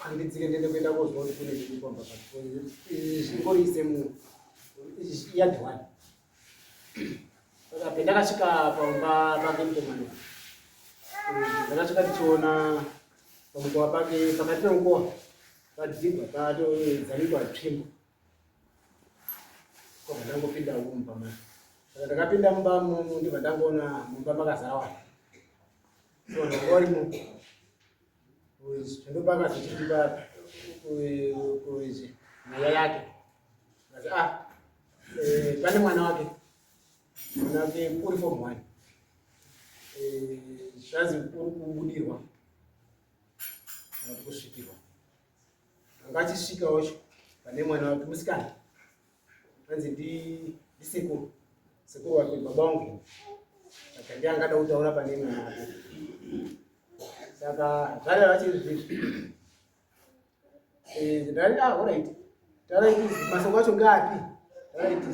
Andidzike ndiende kuenda kozwa kuti kune zviri pamba zvingori semu yard one. Saka pendakasvika pamba pake mukomana ndakasvika ndichiona pamukova pake pakati pemukova padzigwa patozanikwa tsvimbo kwabva ndangopinda mumba manje. Saka ndakapinda mumba ndibva ndangoona mumba makazara vanhu. So vanhu vanga varimo ndopakazochitipa nyaya yake akati ah eh, pane mwana wake mwana wake uri form one eh, zvanzi uri kubudirwa kana kuti kusvikirwa anga achisvika wacho pane mwana wake musikana anzi ndisekuru sekuru wake baba wangu saka ndiye angada kutaura pane mwana wake saka zvareva chii zvizvi eh, ndati ah alright tauraiti masoko acho ngaapi tauraiti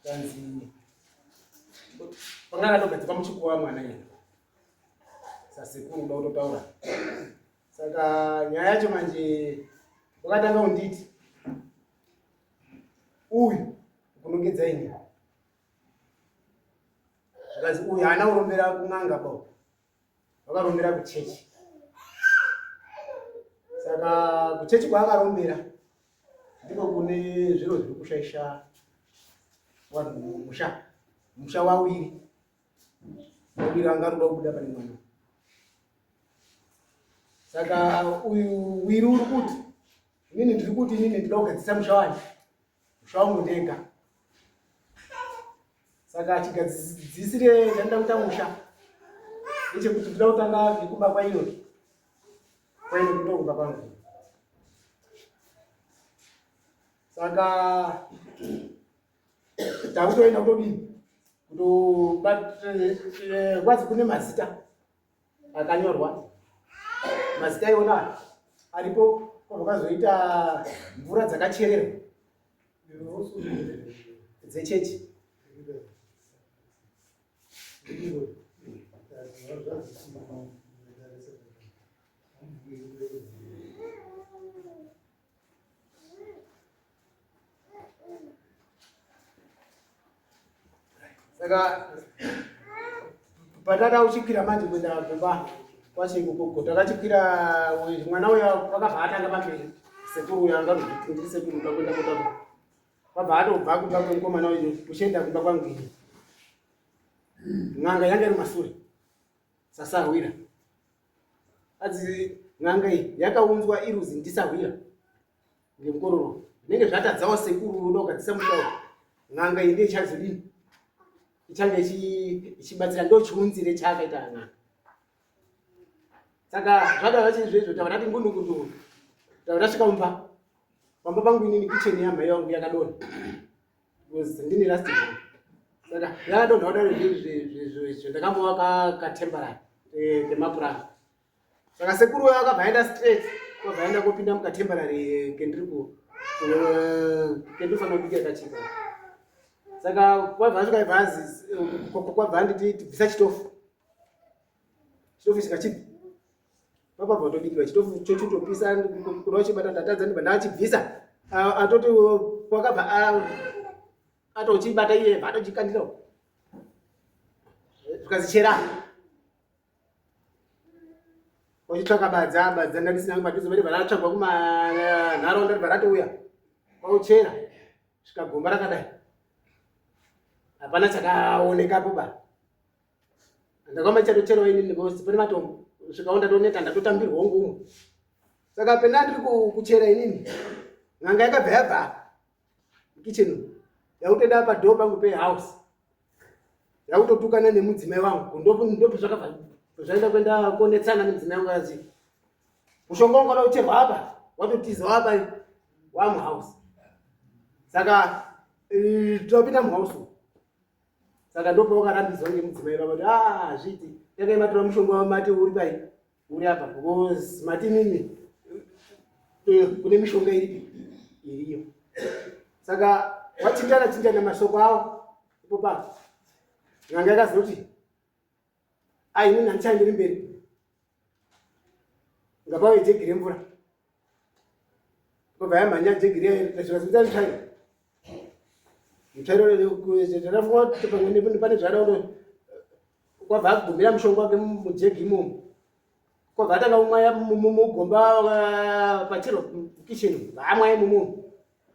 kanzi panga akatogadzikwa muchikuwa mwana iye sasekuru uda kutotaura saka nyaya yacho manje wakatanga kunditi uyu kunongedza ini zvikanzi uyu haana kurombera kun'anga ba vakarombera kuchechi saka kuchechi kwaakarombera ndiko kune zviro zviri kushaisha vanhu musha musha wawiri wawiri anga ari kuda kubuda pane mwana saka uyu wiri uri kuti inini ndiri kuti inini ndinoda kugadzisa musha wani musha wangu ndega saka chigadzisire chandida kuita musha ndechekuti ndinoda kutanga nekumba kwainoki kwainoki ndokumba kwangu saka takutoenda kutodini kutokwazi kune mazita akanyorwa mazita iwona aripo kwakazoita mvura dzakachererwa dzechechi saka pataka uchikwira manje kuenda kumba kwachikoko takachikwira mwana uya wakabva atanga pamberi sekuru uya anga ndiri sekuru uda kuenda kotako kwabva atobva kumba kwemukomana uyu uchienda kumba kwangu ini n'anga yanga iri masure sasahwira adzi n'anga iyi yakaunzwa iruzi ndisahwira ngemukororo zvinenge zvatadzawo sekuru unoda kugadzisa musha uyu n'anga iyi ndiye ichazodini ichange ichibatsira ndo chiunzire chaakaita n'anga saka zvada zvachi izvezvo tava tati ngundu ngundu tava tasvika mumba pamba pangu inini kicheni yamai vangu yakadonha because ndini last born saka yakadonha kudaro izvezvo ndakambova katemporary eh, kemapuranga saka sekuru uyo akabva aenda straight kwabva aenda kopinda mukatemporary kendiri ku eh, kendinofanira kubikira kachika saka kwabva asvika ibva azi kwabva anditi bvisa chitofu chitofu chikachibva papa vatobikirwa chitofu chochitopisa kuda chibata ndatadza ndibva ndachibvisa atoti kwakabva atochibata iye atochikandira zvikazi chera wachitsvaka badza badza ndandisina padhuze vati varatsvagwa kumanharaunda ribva ratouya kwauchera svika gomba rakadai hapana chakaonekapo ba ndakamba chatocherawo inini because pane matombo svikawo ndatoneta ndatotambirwa wangu umwe saka penda ndiri kuchera inini n'anga yakabva yabva kitchen yakutoenda padhoo pangu pehouse yakutotukana nemudzimai wangu ndopo zvakabva zvaenda kuenda konetsana nemudzimai wangu azi mushonga wangu kada kucherwa apa watotiza wapa wamuhouse saka eh, topinda muhouse saka ndopawakarambidzwa ngemudzimai vava kuti ah, hazviiti tangai matora mushonga wamati uri pai uri apa because mati mimi eh, kune mishonga iripi iriyo saka wachinjana chinjana masoko awo ipo pa n'anga yakazoti ai inini handichaenderi mberi. Ngapauye jegi remvura. Kwabva yamhanya jegi riya zvikazivisa mutsvairo. Mutsvairo takafunga kuti pamwe pane zvaada kuto kwabva agumira mushonga wake mujegi imomo. Kwabva atanga kumwaya mugomba pachiro kitchen vaamwaya imomo.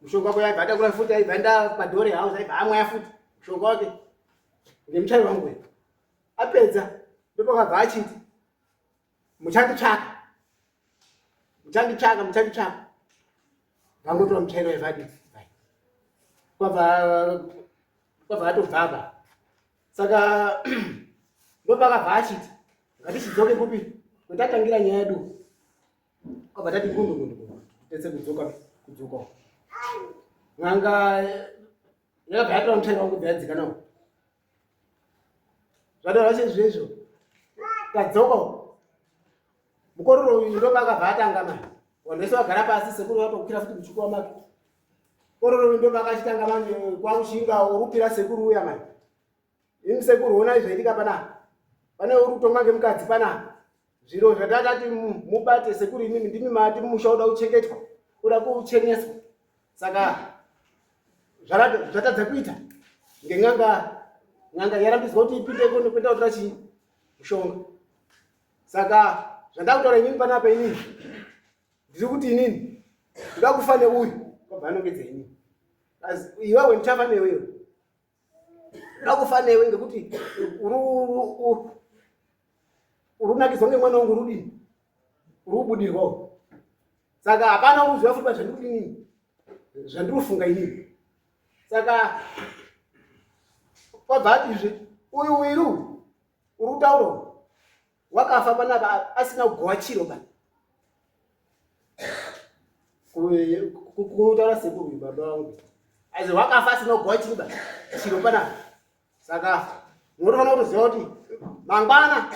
Mushonga wake aibva atakura futi aibva enda padore house aibva amwaya futi mushonga wake ngemutsvairo wangu uyu. Apedza ndopakabva achiti muchanditsvaka muchanditsvaka muchanditsvaka vangotora mutsvairo yevadi kwabva kwabva atobvaba saka ndopakabva achiti ngatichidzoke kupi kwetatangira nyaya yedu kwabva tati gundu gundu gundu tese kudzoka kudzoka n'anga yakabva yatora mutsvairo wangu bva yadzika nawo Zvadaro sezvezvo tadzoka mukororo uyu ndopakabva atanga manje vanhu vese vagara pasi sekuru vatokwira futi muchikuwa make mukororo uyu ndopakachitanga manje kwakushinga orupira sekuru uya manje imi sekuru honai zvaitika panapa pane uri kutonga ngemukadzi panapa zviro zvatatati mubate sekuru imimi ndimi mati musha uda kuchengetwa uda kucheneswa saka zvatadza kuita ngen'anga n'anga yarambidzwa kuti ipinde kuenda kutora chii mushonga saka zvandakutaura inini panapa inini ndiri kuti inini ndoda kufa neuyu kwabva anongedza inini iwewe ndichafa newe iwe ndoda kufa newe ngekuti uri kunakidzwa ngemwana wangu uri kudini uri kubudirwawo saka hapana uri kuziva futi pazvandiri kuti inini zvandiri kufunga inini saka kwabva atizve uyu wiri uyu uri kutaura wakafa panapa asina kugowa chiro ba kutaura sekuru uyu baba vangu aizi wakafa asina kugowa chiro ba chiro panapa saka unotofanira kutoziva kuti mangwana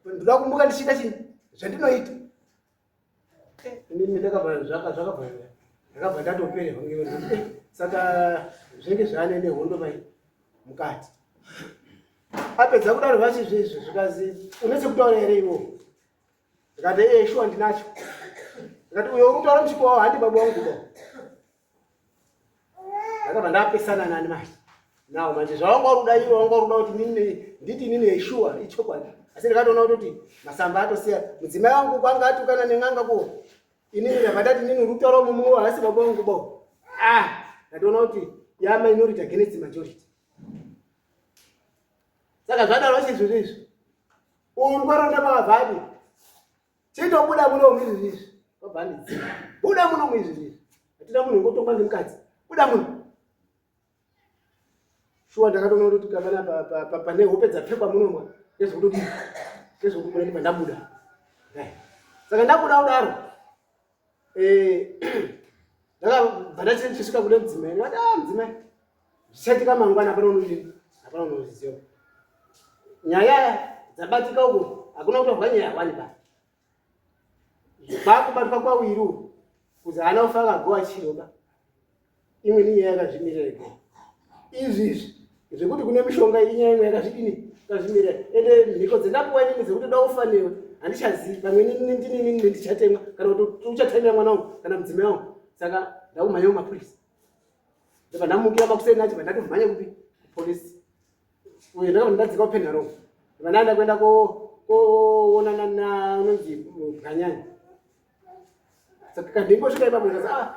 ndoda kumuka ndichiita chii zvandinoita inini ndakabva zvakabva ndakabva ndatopererwa eh, saka zvinenge zvaane nehondo mai mukati apedza kudaro vachizvizvi zvikazi une chekutaura here iwo ndikati ee shuwa ndinacho ndikati uyo uri kutaura muchikowa handi baba wangu ba ndakabva ndapesana nani manje now manje zvawanga uri kuda iwe wanga uri kuda kuti nini nditi inini yeshuwa ichokwadi asi ndikatoona kutoti masamba atosiya mudzimai wangu kwanga atukana nen'anga kuwo inini ndabva ndati nini uri kutaura mumuwo haasi baba wangu bo ah ndatoona kuti ya minority against majority saka zvadaro chizvizvi izvi uyu ngwaronda makabva adi Chitobuda muno muizvi izvi. Baba handizivi. Buda muno muizvi izvi. Hatina munhu ungotongwa nemukadzi. Buda muno. Shuwa ndakatoona kuti kapana pane hope dzapfekwa muno mwa. Ndezvekutodii? Ndezvekubuda ndibva ndabuda. Saka ndabuda kudaro. Eh, ndakabva ndachisvika kune mudzimai. Ndikati ah mudzimai. Zvichaitika mangwana hapana unodini? Hapana unoziva. Nyaya dzabatika uko hakuna kutaurwa nyaya wani pa. Kwakubatwa kwawiri uku kuzi haana kufa akagowa chiro ba. Imweni nyaya yakazvimirira ega. Izvi izvi zvekuti kune mishonga inyaya imwe yakazvidini yakazvimirira. Ende mhiko dzendapuwa inini dzekuti da ufa newe handichazivi pamwe ndini inini ndichatemwa kana kuti uchatemera mwana wangu kana mudzimai wangu saka ndakumhanya kumapurisa. Ndabva ndamukira makuseni acho ndatomhanya kupi kupolice. Uye ndakabva ndadzika kupenharo. Ndabva ndaenda kuenda koonana na unonzi Bwanyanya. Saka kandingosvika ipapo ndikati ah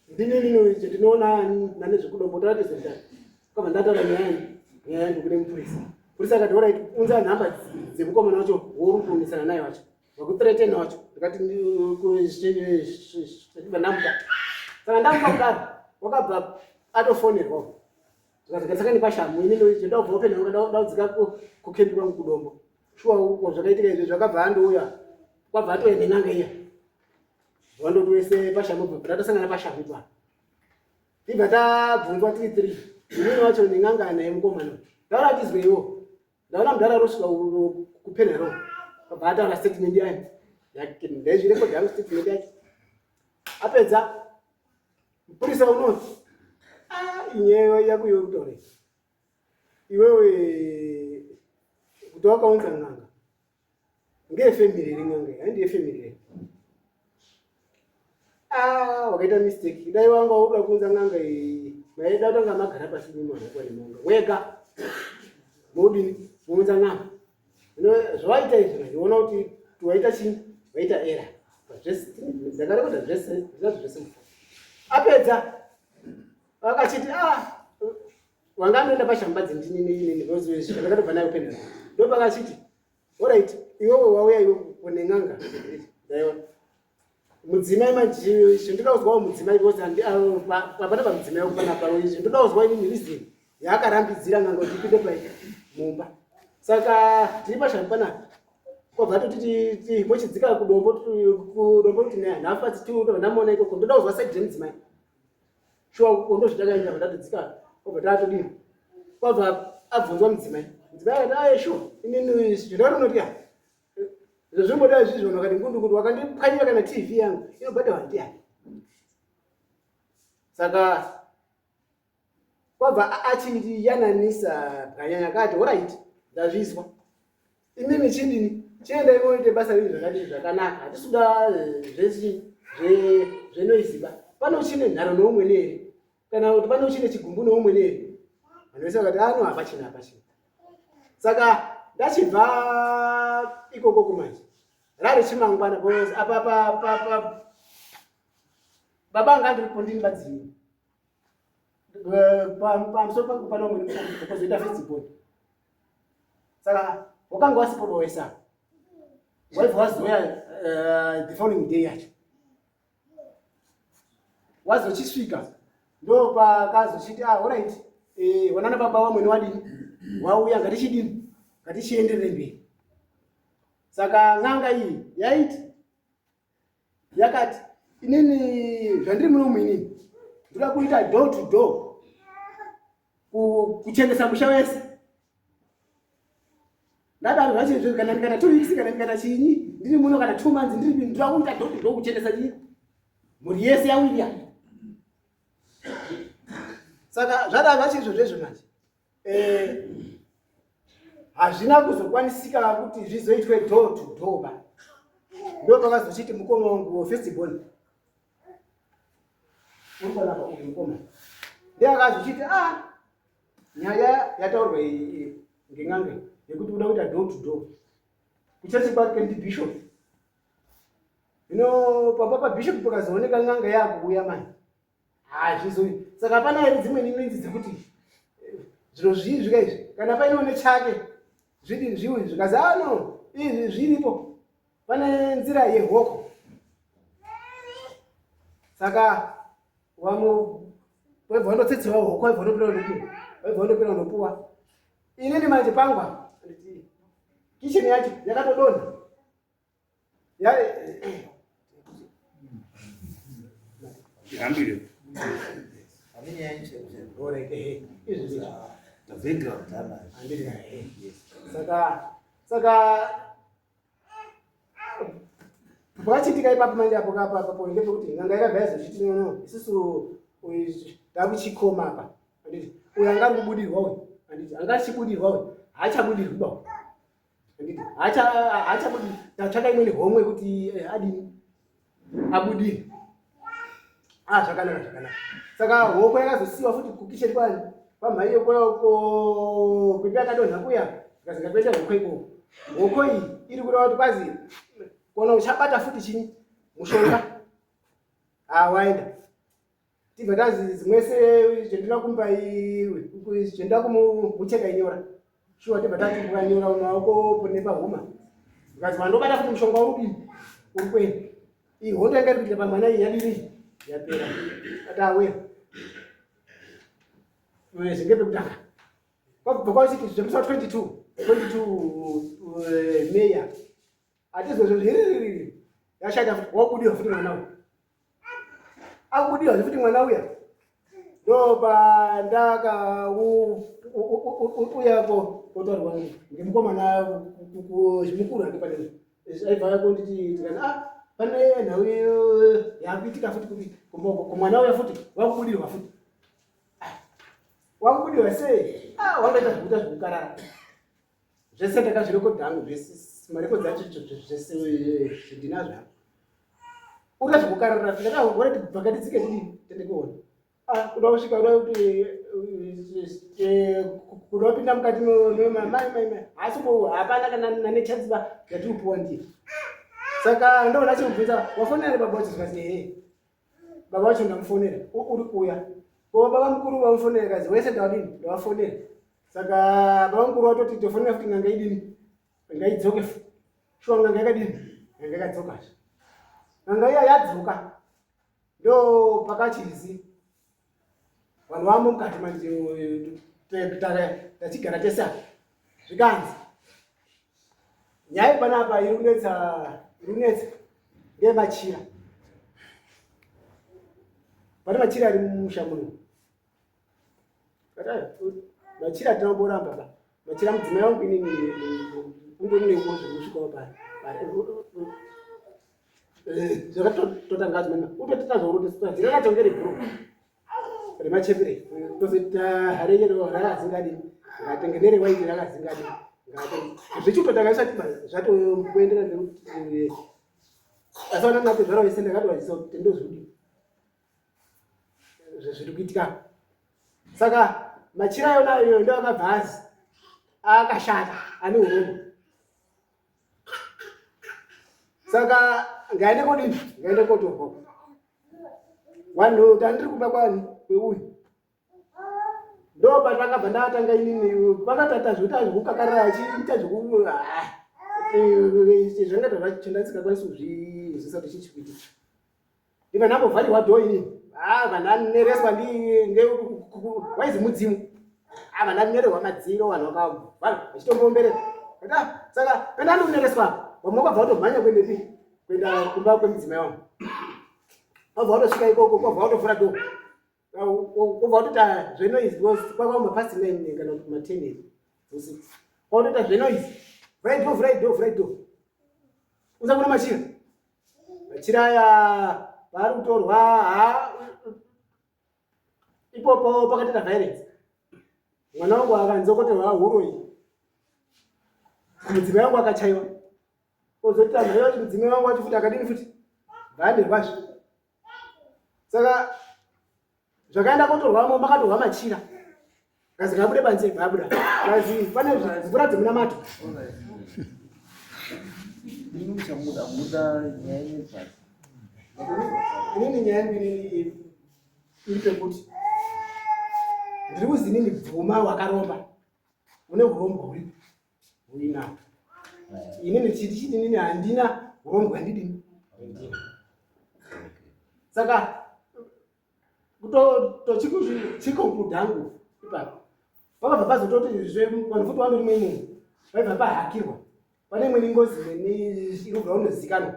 ndini nini ndinoona nane zvekudombo taratidza ndani. Kabva ndataura nyaya nyaya yangu kune mupurisa. Mupurisa akati alright unza nhamba dzemukomana wacho wouri kuonesana naye wacho. Vakuthreaten wacho ndikati ndibva ndamuka saka ndamuka kudaro wakabva atofonerwa ndikati saka ndipashamu ini ndoda kubva open ndaudzika kukembi kwangu kudombo shuwa uko zvakaitika izvi zvakabva andouya kwabva atouya nen'anga iya zvandoti wese pashamu bva tatosangana pashamu ipapo tibva tabvunzwa tiri three inini wacho nen'anga naye mukomana taura tizwe iwo Ndaona mudhara arosvika kupenero abva ataura statement yayo yake ndaizvirekodha yangu statement yacho apedza mupurisa unoti ah, inyaya yako iwe kutaura iwewe kuti wakaunza n'anga Ngeyefemiri here n'anga iyi? Haindi yefemiri here? Ah, wakaita mistake. Dai wanga uda kuunza n'anga iyi, maida kutanga magara pasi nemwana nemanga wega. Modini mounza n'anga. Hino zvawaita izvi ndiona kuti waita chii? Waita error. Zvese ndakarekodha zvese, ndinazvo zvese mufoni. Apedza akachiti ah wanga anoenda pashambadzi ndini nini because ndakatobva nayo pena. Ndopakachiti Alright, iwewe wauya iwe une n'anga. Ndaiona. Mudzimai manje zvindoda kuzwawo mudzimai because hapana pamudzimai wangu panapa zvindoda kuzwa inini reason yaakarambidzira n'anga kuti ipinde pai mumba. Saka tiri pashambi panapa. Kwabva toti mochidzika kudombo kudombo kuti nhafu pasi tiuto ndamuona ikoko ndoda kuzwa side remudzimai. Shuwa kondo zvitakaenda ndatodzika obva tatodii kwabva abvunzwa mudzimai mudzimai akati aye shuwa inini zvinori unoti ya izvo zvingoda izvizvo vanhu vakati ngundu kuti wakandipwanyira kana tv yangu inobhadharwa ndiani saka kwabva achiyananisa bwanyanya akati horaiti ndazvizwa imimi chidini chiendai moite basa renyu zvakadii zvakanaka hatisi kuda eh, zvesi zvenoiziba pano uchine nharo noumwene here kana kuti pano uchine chigumbu noumwene here vanhu vese vakati ano ah, hapachina hapachina saka ndachibva ikoko kumanje rari chimangwana because apa pa pa pa baba anga ndiripo ndini badzini eh, pamusoro pangu pane umweni mukozoita first born saka wakanga wasipo wese waibva wazouya eh, the following day yacho wazochisvika ndo pakazochiti ah orit eh, wanana baba wamwene wadini wauya ngatichidini ngatichienderere mberi saka n'anga iyi yaiti yakati inini zvandiri munomu inini ndoda kuita door to door kuchenesa musha wese ndadaro zvacho izvo kana ndikata 2 weeks kana ndikata chinyi ndiri muno kana 2 months ndiri ndoda kuita door to door kuchenesa chii mhuri yese yawilliam saka zvadaro zvacho izvo zvezvo manje Eh, hazvina kuzokwanisika kuti zvizoitwe door to door ba ndo pakazochiti mukoma wangu first born uri panapa uyu mukoma ndiye akazochiti ah nyaya yataurwa ngen'anga yekuti uda kuita door to door kuchechi kwake ndibishop hino pamba pabishop pakazooneka n'anga yakuuya mani hazvizoyi saka hapana here dzimweni minzi dzekuti eh, zviro zvii zvika izvi kana paine une chake zvidini zviwi zvikazi ano ah, izvi zviripo pane nzira yehoko saka vamwe waibva wandotsetsewa hoko waibva wandopira undopiwa waibva wandopira undopuwa inini manje pangwa kicheni yacho yakatodonha Ihambire. Saka saka pakachiitika ipapo manje apo kapa apo ndepekuti n'anga yakabva yazochiti no isusu takuchikoma apa handiti uyu anga ari kubudirwa uyu handiti anga achibudirwa uyu haachabudirwi ba handiti haachabudi tatsvaka imweni homwe yekuti eh, adini abudire ah zvakanaka zvakanaka saka hoko yakazosiyiwa futi kukisheni kwani kwamhai yoko kwembi akadonha kuya zikazi ngatoita hoko ikoko hoko iyi iri kureva kuti kwazi kona uchabata futi chini mushonga ah waenda tibva tazi zimwese zvendinoda kumupa zvendinoda kumucheka inyora shuwa tibva tati kukanyora mumaoko nepahuma ukazi wandobata futi mushonga uri kudini uri kuenda iyi hondo yanga iri kuitika pamwana iyi yadini yapera ati awera zvinge pekutanga kwabva kwachiti zvemusi wa 22 22 meya hatizozvo zviririri yashata futi wakubudirwa futi mwana uyu akubudirwa futi mwana uya ndopandaka uyako kotaurwa ngemukomana zvimukuru hake pane aibva yako nditi tikati ah pane nhau yakuitika futi kuti kumwana uya futi wakubudirwa futi ah, wakubudirwa sei ah wangaita zvekuita zvekukarara zvese ndakazvirekodha hangu zvese Marekodzi acho zvese ndinazvo hapa. Uri zvekukarira ndakahora kuti bvakatitsike tidini tende kuona. Ah, kuda kusvika kuda kuti kuda kupinda mukati mai mai mai haasi ko hapana kana nane chance ba yatiri kupiwa ndiye. Saka ndoona chimubvunza wafonera baba wacho zvikati ehe. Baba wacho ndamufonera uri kuuya. Ko baba mukuru vamufonera kazi wese ndawadini ndawafonera. Saka baba mukuru watoti tofonera futi n'anga idini ngaidzoke futi. Shuwa n'anga yakadini n'anga yakadzoka. N'anga iya yadzoka ndo pakachizi vanhu vamo mukati manje tachigara tese apa zvikanzi nyaya panapa iri kunetsa iri kunetsa ngeyemachira pane machira ari mumusha muno machira tinomboramba ba machira mudzimai wangu inini undori nenguo zvekusvikawo pari zvakatotanga zvimene utotoita zvaurotesita rakatonge rebhuru remachembere tozoita hareyero rakazingadi ngatenge nerewaiti rakazingadi zvichitotanga zvisati zvatokuenderana nekuti asi vana natezvara vese ndakatovazisa kuti ndozvidi zviri kuitika saka machira yona iyoyo ndo akabva azi akashata ane urombo saka ngaende kodini ngaende kotorwa vanhu tandiri kumba kwani kweuyu ndo patakabva ndatanga inini vakatata zvekuita zvekukakarira achiita zveku ah, zvanga tazvachendasingakwanisi kuzvizvisa kuti chii chikuitika Iva ndambovharirwa door inini. Ah, vandanereswa ndi waizi mudzimu. Ah, vandanererwa madziro vanhu vakavhara vachitomboomberera. Ata saka penda ndonereswa vamwe vakabva vatomhanya kuendepi kuenda kumba kwemudzimai wangu. Vabva vatosvika ikoko kwabva vatovhura door. Kwabva vatoita zvenoise because kwakwa mapast 9 kana kuti ma 10 here. Usiku. Kwatoita zvenoise. Vhurai door, vhurai door, vhurai door. Usakuna machira. Machira aya paari kutorwa ha ipopo pakatoita violence. Mwana wangu akanzokotorwa huroyi. Mudzimai wangu akachaiwa. Kozoti amai vacho mudzimai wangu wacho futi akadini futi? Bvanerwazve. Saka zvakaenda kotorwamo makatorwa machira kazi ngabude panze bvabuda kazi pane mvura dzemunamato inini nyaya yangu inini iri pekuti ndiri kuzi inini bvuma wakaromba une urombwa huripo huinawo inini chiti chiti inini handina urombwa handidini handina saka tochikonclude hangu ipapo pakabva pazototi zve vanhu futi vanori imomo vaibva pahakirwa pane imweni ngozi imweni iri kubva unozikanwa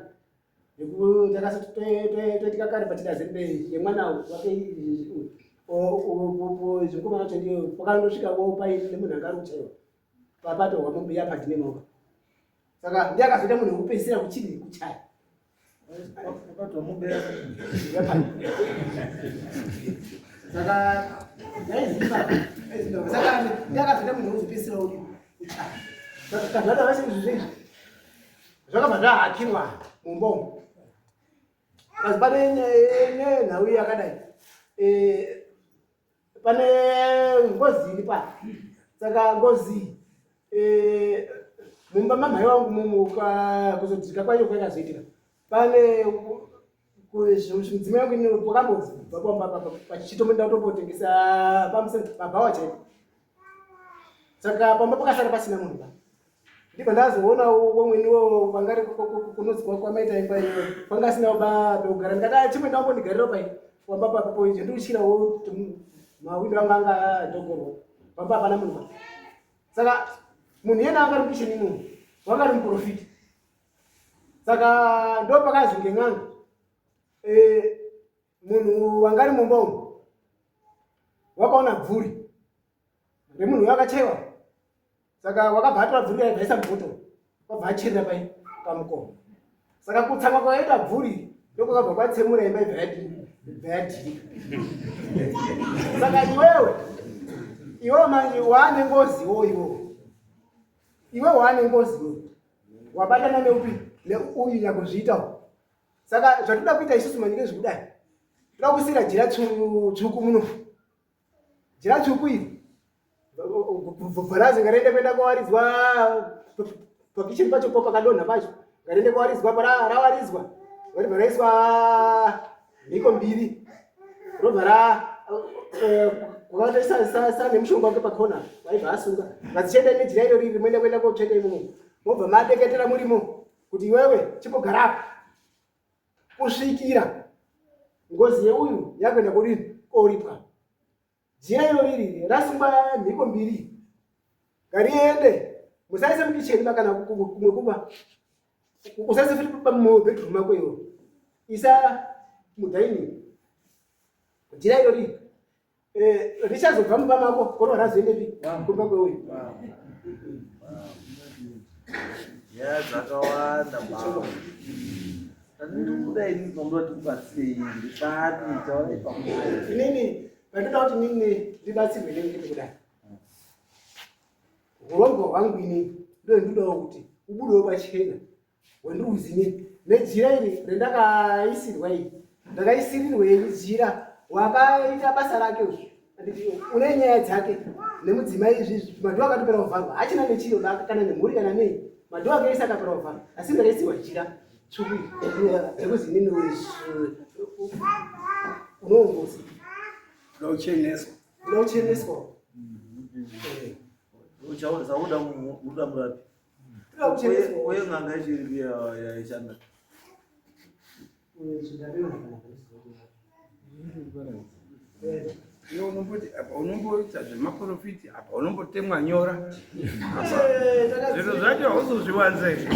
yekuti kare pachida zembe yemwana wake zvimukomana wacho ndiyo pakandosvika wo paine nemunhu anga ari kuchaiwa papatorwa mombe yapadine maoko saka ndiye akazoita munhu wekupedzisira kuchii kuchaya saka saka ndiye akazoita munhu wekuzopedzisira kuchaya saka kazvada vese izvi zvezvi zvakabva zvahakirwa mumba umu asi pane nenhau yakadai eh, pane ngozi iri pa saka ngozi eh, mumba mamhai wangu mumu kuzodzika kwayo kwakazoitika pane mudzimai wangu ini pakambobva pamba pachitomboenda kutombotengesa pabhawa chaipo saka pamba pakasara pasina munhu pa ndibva ndazoona wamweniwo vangari kunonzi kwamaita imba iyo panga asina ba pekugara ndikati ah, chimwe ndambondigarira pai pamba papo izvo ndikutyirawo mawindo anga anga adhogorwa pamba hapana munhu pa saka munhu iyena anga ari kucheni munhu wanga ari muprofita saka ndo pakazonge n'anga eh, munhu wanga ari mumba umu wakaona bvuri remunhu uyo akachaiwa saka wakabva atora bvuri raibva aisa mubhotoro kwabva acherera pai pamukoma saka kutsamwa kwakaita bvuri ndokwakabva kwatsemura imba ibva yadii ibva yadhirika saka iwewe iwewe manje waane ngozi wo iwewe iwe waane ngozi iwewe. Wabatana neupi neuyu nyakuzviitawo. Saka zvatinoda kuita isusu manyike zvekudai, toda kusiira jira tsvuku muno. Jira tsvuku iri bvarazi ngariende kuenda kwawaridzwa pakicheni pacho po pakadonha pacho ngariende kwawaridzwa rawaridzwa ribva raiswa mhiko mbiri robva ra eh, kwakatoisa nemushonga wake pakona waibva asunga vadzichienda nejira iro riri moenda kuenda kotsveta imomo mobva madeketera murimo kuti iwewe chimbogara apa kusvikira ngozi yeuyu yakuenda kodini koripwa jira iro riri rasungwa mhiko mbiri ngariende musaise mukicheni kana kumwe kuba usaise futi mubedroom mako iwo isa mudining jira iro riri eh, richazobva mumba mako korwa razoendepi kumba kweuyu nyaya dzakawanda ndikuda ini panoda tikubatsirei ndipati taurai pamusoro inini pandoda kuti nini ndibatsirwe nemi kudai Hurombwa hwangu ini ndondidawo kuti ubudewo pachena wendiri ini nejira iri rendakaisirwa iri ndakaisirirwei jira wakaita basa rake uyu une nyaya dzake nemudzimai izvizvi madhoo akatopera kuvharwa hachina nechiro kana nemhuri kana nei madhoo ake ese akapera kuvharwa asi ndakaisirwa jira tsvuku rekuzi inini unoongozi unocheneswa unocheneswa Uchaona uda murapi. Uye n'anga yacho iri yaishanda. Iwe unomboti apa unomboita zvemaprofiti apa unombotemwa nyora zviro zvacho hauzozviwanze.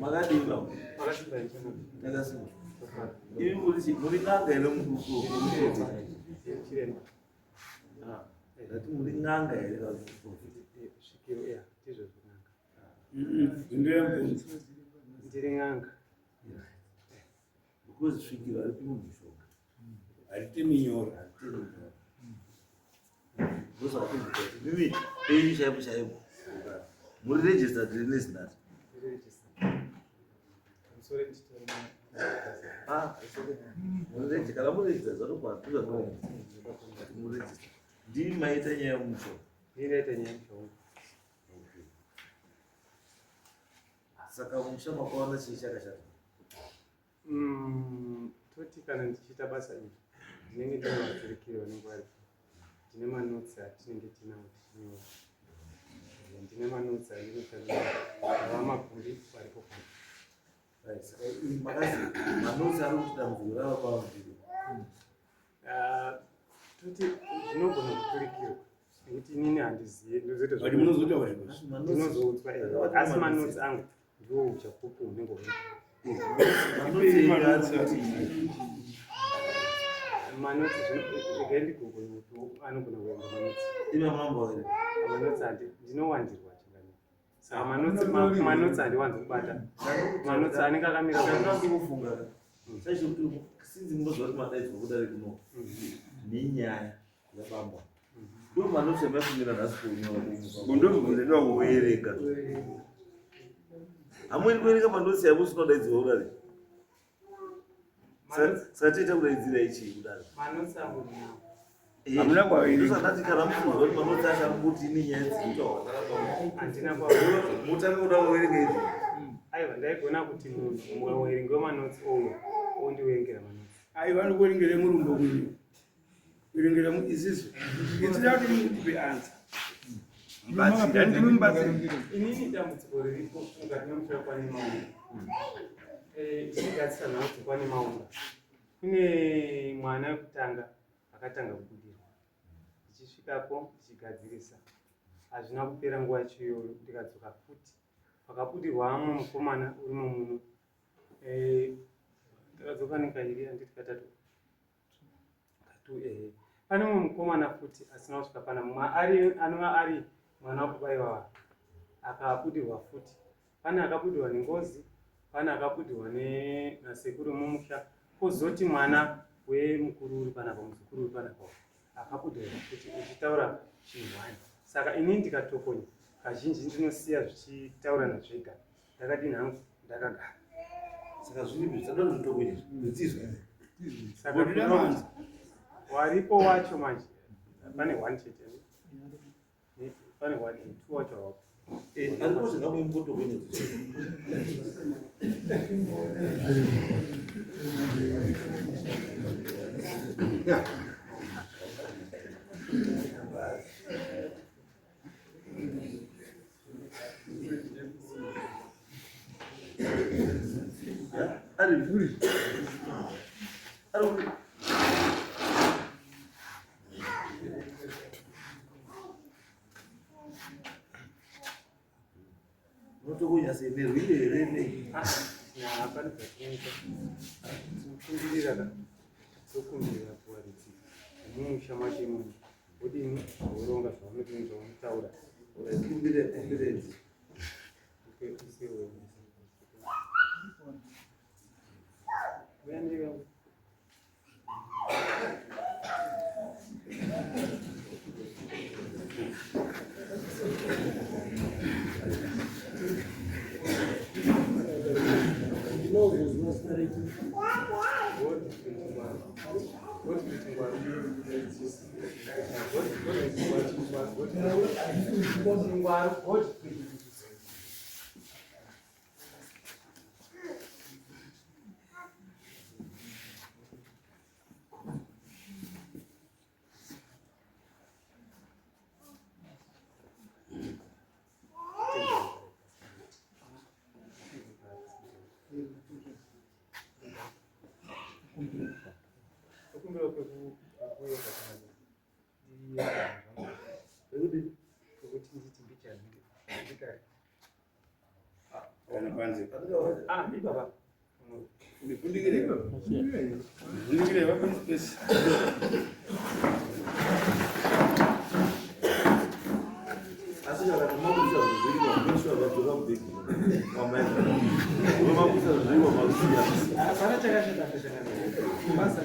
Makadii baba? Takasimba. Imi muri chi muri n'anga here muprofita? Ah, ndati muri n'anga here vaprofita? Svikiro ya, ndizvo zven'anga. Ndiyembunzi. Ndiri n'anga. Because svikiro haripimi mushonga. Haritemi nyora. Haritemi nyora. Ndozvakuti mimi penyu chaipo chaipo. Muri registered here neZinatha? Ah, it's okay. Muri registered. Kana muri registered zvatokwana. Ndozvatokwana. Muri registered. Ndimi maita nyaya yemushonga. Ndini ndaita nyaya yemushonga. Saka musha makawana chii chakashata? Toti kana ndichiita basa iri ndinenge ndine vaturikiri vanenge varipo ndine manotsi atinenge tinawo tichinyora ndine manotsi andinotarira vamagumbi varipo pano. Saka makazi manotsi ari kuti dambudziko rava pamviri. Ah, toti zvinogona kuturikirwa nekuti inini handizive ndozoita But munozotaura ndinozoudzwa asi manotsi angu ndiwo uchapupu hunenge huripo. Manotsi regai ndigoogle kuti anogona kuverenga manotsi. Imi mambo here? Manotsi handi ndinowandirwa changamire. Saka manotsi manotsi handiwanzi kubata. Manotsi anenge akamira. Chandinokufunga chaicho kuti sinzi munoziva kuti madaidzwa kudare kuno nenyaya yabambwa. Ndo manotsi amaifungira nhasi kunyora kumuka. Kuverenga. Hamuendi kuverenga manotsi yavo usina kudaidzirwa kudare. Saka tiita kudaidzira ichii kudare? Manotsi angu ndinawo. Hamuna kwaverenga. Ndosandati kana mufunzwa kuti manotsi acho ari kuti ine nyaya dziri kutaurwa. Handina kwaverenga. Mutange kuda kuverenga izvi. Aiwa ndaigona kuti munhu muverengi wemanotsi ouya ondiverengera manotsi. Aiwa vanokuverengera murumbo kunyu. Kuverengera isisu. Itira kuti mutipe answer. Mubatsiri, handimi mubatsiri. Inini dambudziko riripo mukati memusha kwane maunga. Ichigadzisa nhau dzekwane maunga. Kune mwana wekutanga akatanga kubudirwa. Ndichisvikapo ndichigadzirisa. Hazvina kupera nguva yacho iyoyo ndikadzoka futi. Pakabudirwa amwe mukomana urimo muno. Ndakadzoka nekairi handiti katatu. Katu ehe. Pane mumwe mukomana futi asina kusvika pana mumwe ari anova ari mwana wababa ivava akabudirwa futi. Pane akabudirwa nengozi, pane akabudirwa nasekuru mumusha, kozoti mwana wemukuru uri panapa, muzukuru uri panapa. Apabude kuti uchitaura chinhu one. Saka ini ndikatokonya kazhinji ndinosiya zvichitaurana zvega. Ndakadini hangu ndakagara. Saka zviripi zvisada zvitokonya zvitsizwe. Saka waripo wacho manje pane one chete. Pane one two wacho hawapo. Eh, aripo zvingamuimbotokonya. Yeah. Ari ari unotokonya sei nerwire here nei? Hapana zvatinoita. Tinokumbirira ka. Tokumbirira kuwaridzi mumusha macho imomo. Wodini woronga zvaunodini zvaunotaura. Kumbire kumbire. Kana panze. Ah, ibaba. Ndifundikire. Ndifundikire vape space. Asi kana makuisa zviriko, make sure vadzoka kubhegi. Wamai. Makuisa zviriko makusiya. Hapana chakashata chakanaka. Basa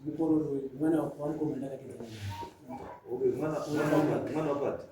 Mukororo mwana wamukoma ndakatedza. Okay, mwana mwana mwana wapati.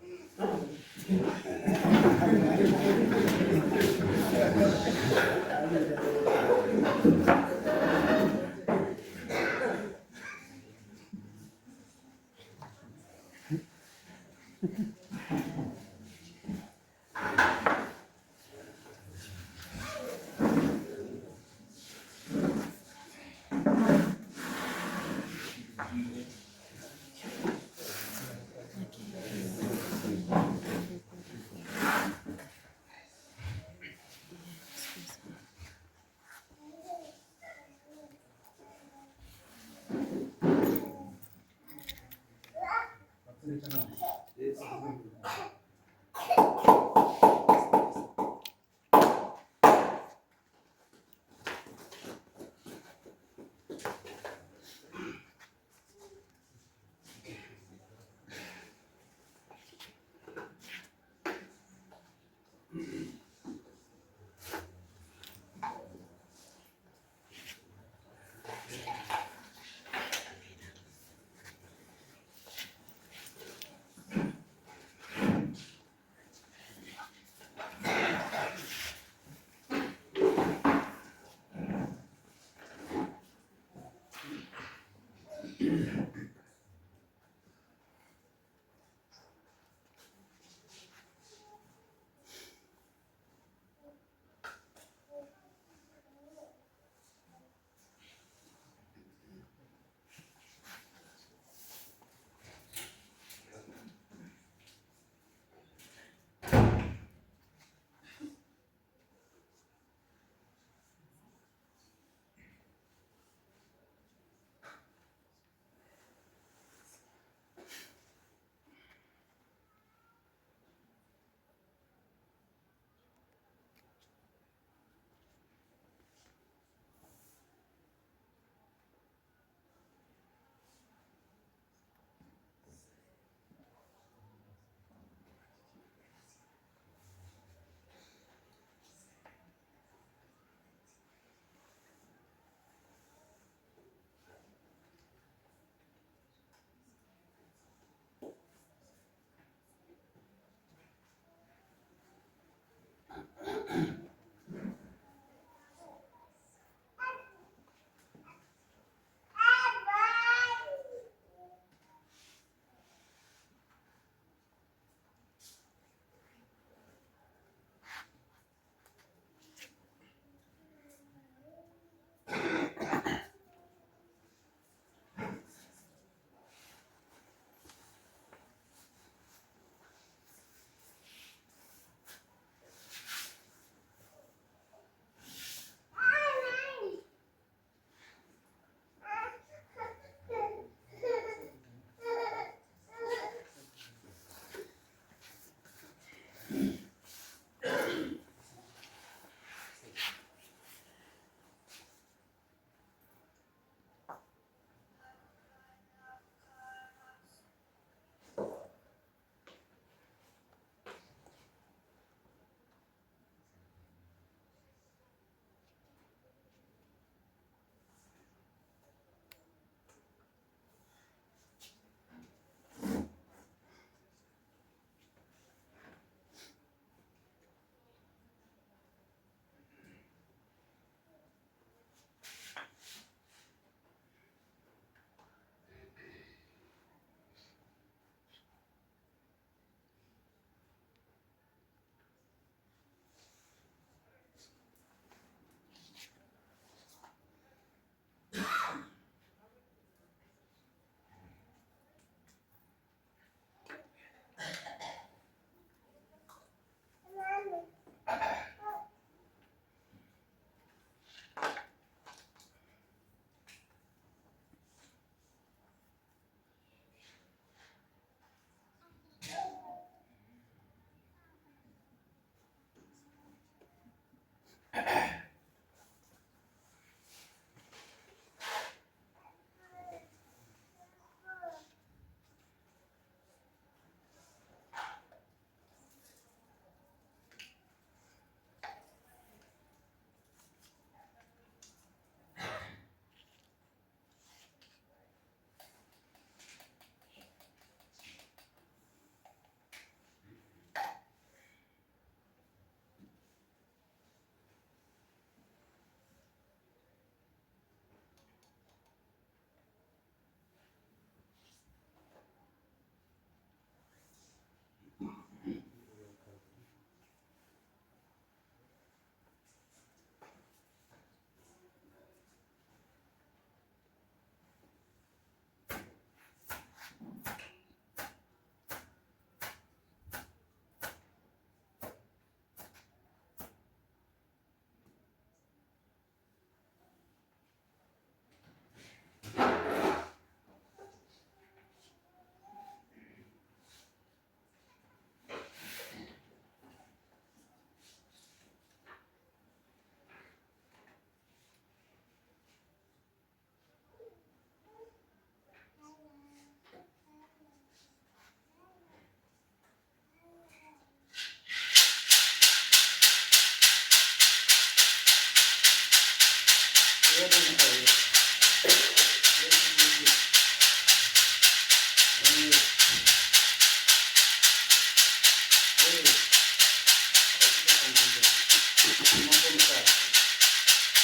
Mambo Mutasa.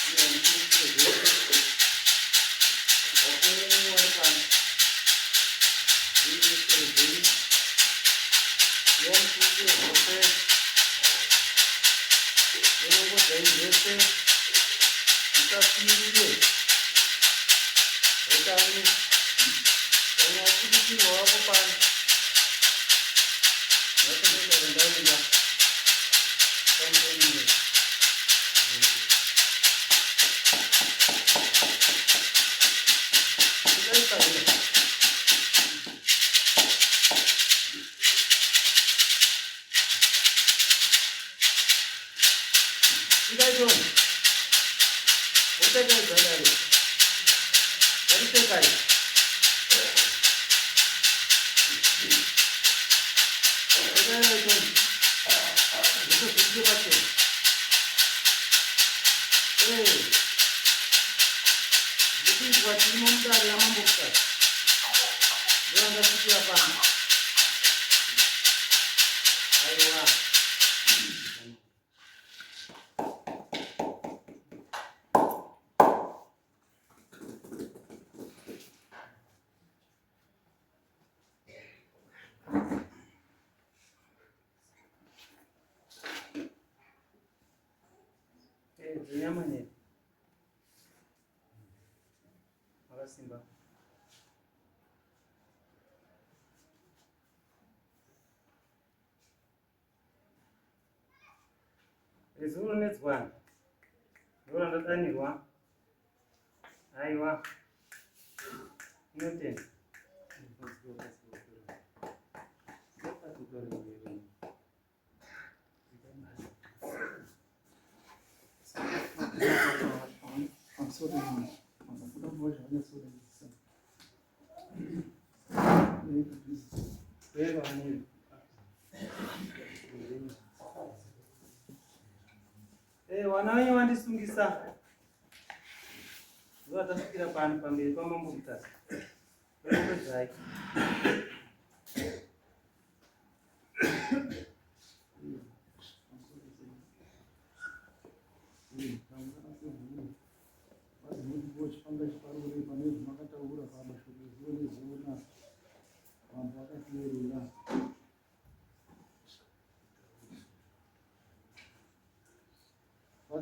Uye mukurukure zvese. Vakuru venyu vari pano. Uye mukurukure zvenyu. Uye mukurukure zvose. Donongodzai zvese. Musasiirire. Hotani. Vamwe vapudikirwa vako pano. Aiwa. Nyama ne. Makasimba. Rezuro nedzwana. Ndora ndadanirwa. Aiwa. Inotenda. Vana venyu vandisungisa ndovatasvikira pano pamberi pamambo Mutasa. Pedzai.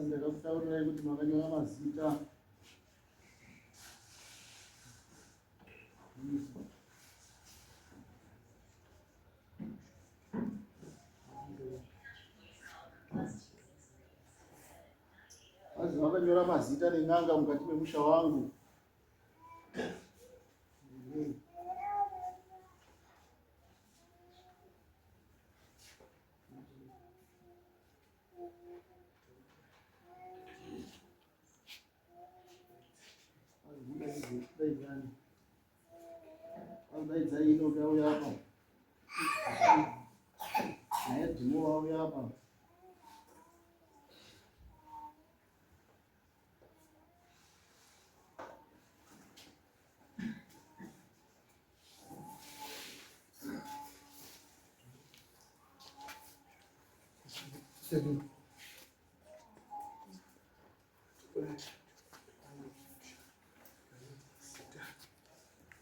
Ndakakutaurirai kuti makanyora mazita Vazi vakanyora mazita nen'anga mukati memusha wangu. Daidzai Enoki auya apa. Naye Dhimo auya apa.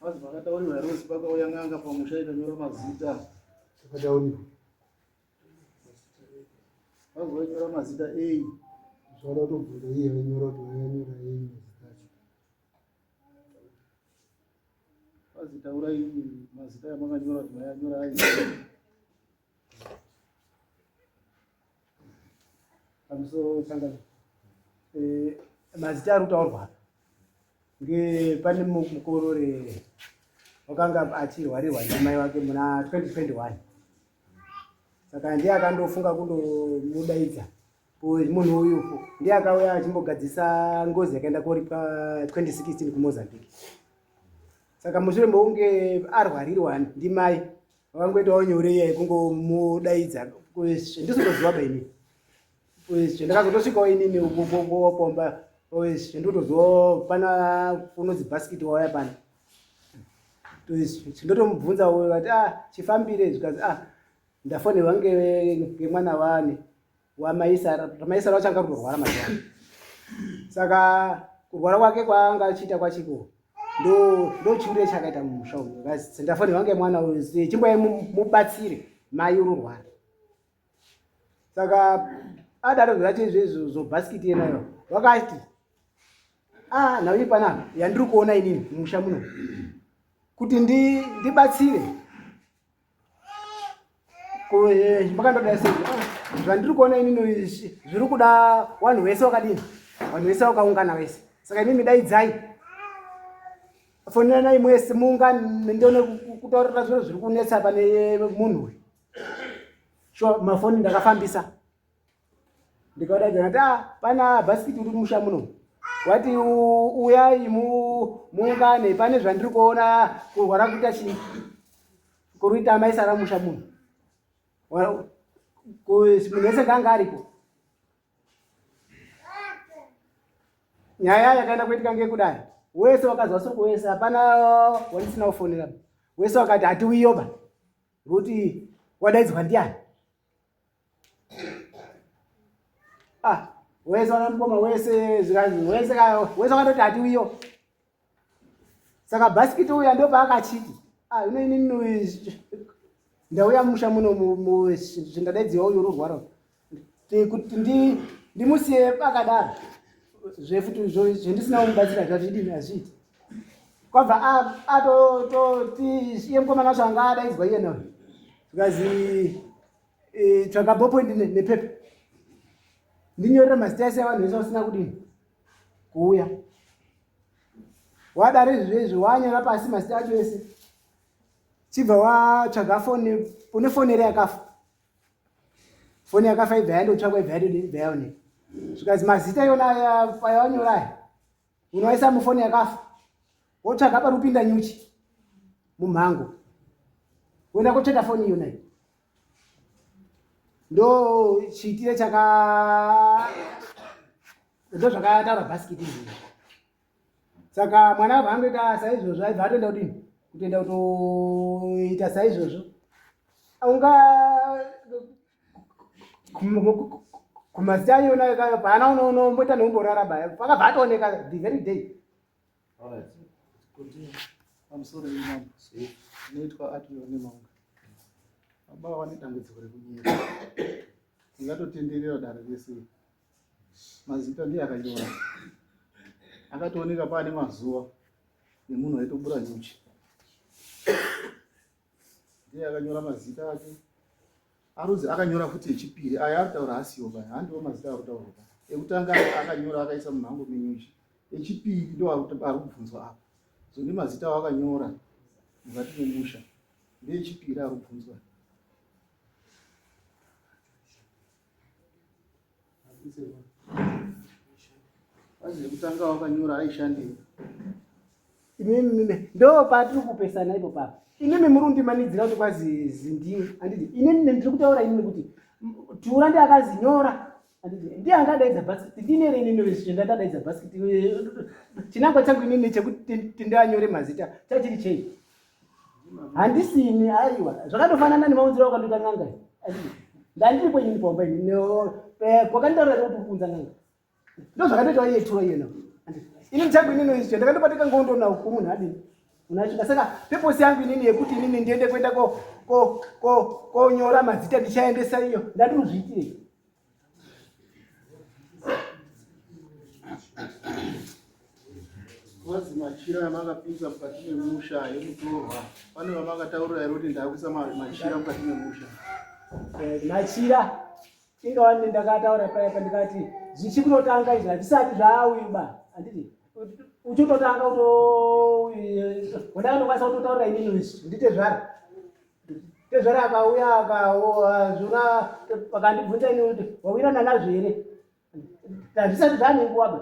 Vazi vakataurirwa here kuti pakauya n'anga pamusha ikanyora mazita? Takataurirwa. Vazi vainyora mazita ei? Zvada kutobvunza iye vainyora kuti vainyora ei mazita acho. Vazi taurai mazita yamakanyora kuti vainyora ai. Pamusoro sangano. Eh, mazita ari kutaurwa apa nge pane mukorore wakanga achirwarirwa ndimai wake muna 2021 saka ndiye akandofunga kundomudaidza munhu uyu ndiye akauya achimbogadzisa ngozi yakaenda koripwa 2016 kumozambique saka mushure mekunge arwarirwa ndimai vakangoitawo nyore iya yekungomudaidza ndisitoziva ba inini ndakazotosvikawo inini pomba ndotoziva pana unonzi bhasikiti wauya pano ndotomubvunza uyo kati ah chifambire zvikanzi ah ndafonerwa ngemwana wani. wamaisara maisara wacho anga kurwara mazuva ano saka kurwara kwake kwaanga achiita kwachiko ndo ndo chiure chakaita mumusha uyu kazi ndafanirwa nge mwana uyu chimboyai mubatsire mai ururwara saka adaro zvacho izvezvo zvobhasikiti yenayo vakati ah nhau iri panapa yandiri kuona inini mumusha muno kuti ndibatsire eh, makandoda sei ah, zvandiri kuona inini zviri kuda vanhu vese wakadini vanhu vese vakaungana vese saka imimi daidzai foneranai mwese muungane ndione kutaurira zviro zviri kunetsa pane munhu uyu sure mafoni ndakafambisa ndikadaidza ndati ah pana bhasikiti uri musha muno wati uyai muungane pane zvandiri kuona kurwara kuita chii kuruita amai sara musha muno munhu wese nganga aripo nyaya yakaenda kuitika ngekudai wese wakazwa soko wese hapana wandisina kufonera wese wakati hatiuyoba ngokuti wadaidzwa ndiani ah wese wana mukoma wese zvikanzi wese wese wakatoti hatiuyo saka bhasikiti uya ndo paakachiti ah ino inini ndauya musha muno zvindadaidziwa uyu ururwara kuti ndimusiye akadaro zvefuti zvendisina kumubatsira zvazvidini hazviiti kwabva atototi iye mukomana wacho anga adaidzwa iye nayo zvikazi e, tsvaga ballpoint nepepa ndinyorere mazita ese avanhu vese vasina kudini kuuya wadaro izvezvi wanyora pasi mazita acho ese chibva watsvaga foni une foni here yakafa foni yakafa ibva yandotsvakwa ibva yatodini ibva yaoneka zvikanzi mazita iona ayawanyora aya unoaisa mufoni yakafa wotsvaga pari kupinda nyuchi mumhango woenda kotsveta foni iyona iyo ndo chiitire chaka ndo zvakataura bhasikiti izvi saka mwana abva angoita saizvozvo aibva atoenda kudini kutoenda kutoita saizvozvo unga kumazita ayona kayo paana unomboita neumborara baya pakabva atooneka the very day pamusoro imambo inoitwa atione maunga baba vane dambudziko rekunyera tingatotenderera dare rese mazita ndiye akanyora akatooneka paane mazuva nemunhu aitobura nyuchi ndiye akanyora mazita ake aruzi akanyora futi echipiri aya aritaura asiwo paya handiwo mazita arikutaurwa pa ekutanga akanyora akaisa mumhango menyuchi echipiri ndo ari kubvunzwa apa so nemazita awo akanyora mukati memusha ndeechipiri ari kubvunzwa Kutanga wakanyora aishandei? Imimi ndo patiri kupesana ipo papa. Imimi muri kundimanidzira kuti kwazi zindiwe. Handiti inini ndiri kutaura inini kuti Tura ndiye akazinyora. Handiti ndiye angadaidza basket. Ndine here inini wezvo ndadaidza basket. Chinangwa changu inini chekuti ndanyore mazita chachiri chei? Handisini aiwa. Zvakatofanana nemaunziro akandoita n'anga. Ndandiripo inini pamba ini. Kwakanditaurira kuti kuunza n'anga. Ndozvakandoita iye tura iyena. Inini changu inini izvo ndakandobatika ngondo nawo kumunhu adini. Unasvika saka purpose yangu inini yekuti inini ndiende kuenda ko ko ko konyora mazita ndichaendesa iyo ndandiri Kwanzi machira amakapinza mukati memusha emutorwa pane vamakataurira here kuti ndakuisa machira mukati memusha? Eh, machira ingawa ndakataura paya pandikati zvichikutotanga izvi hazvisati zvauyu ba handiti uchitotanga kuto wandakandokwanisa kutotaurira inini izvi nditezvara tezvara akauya akazvona akandibvunza ini kuti wawirana nazvo here hazvisati zvane nguva ba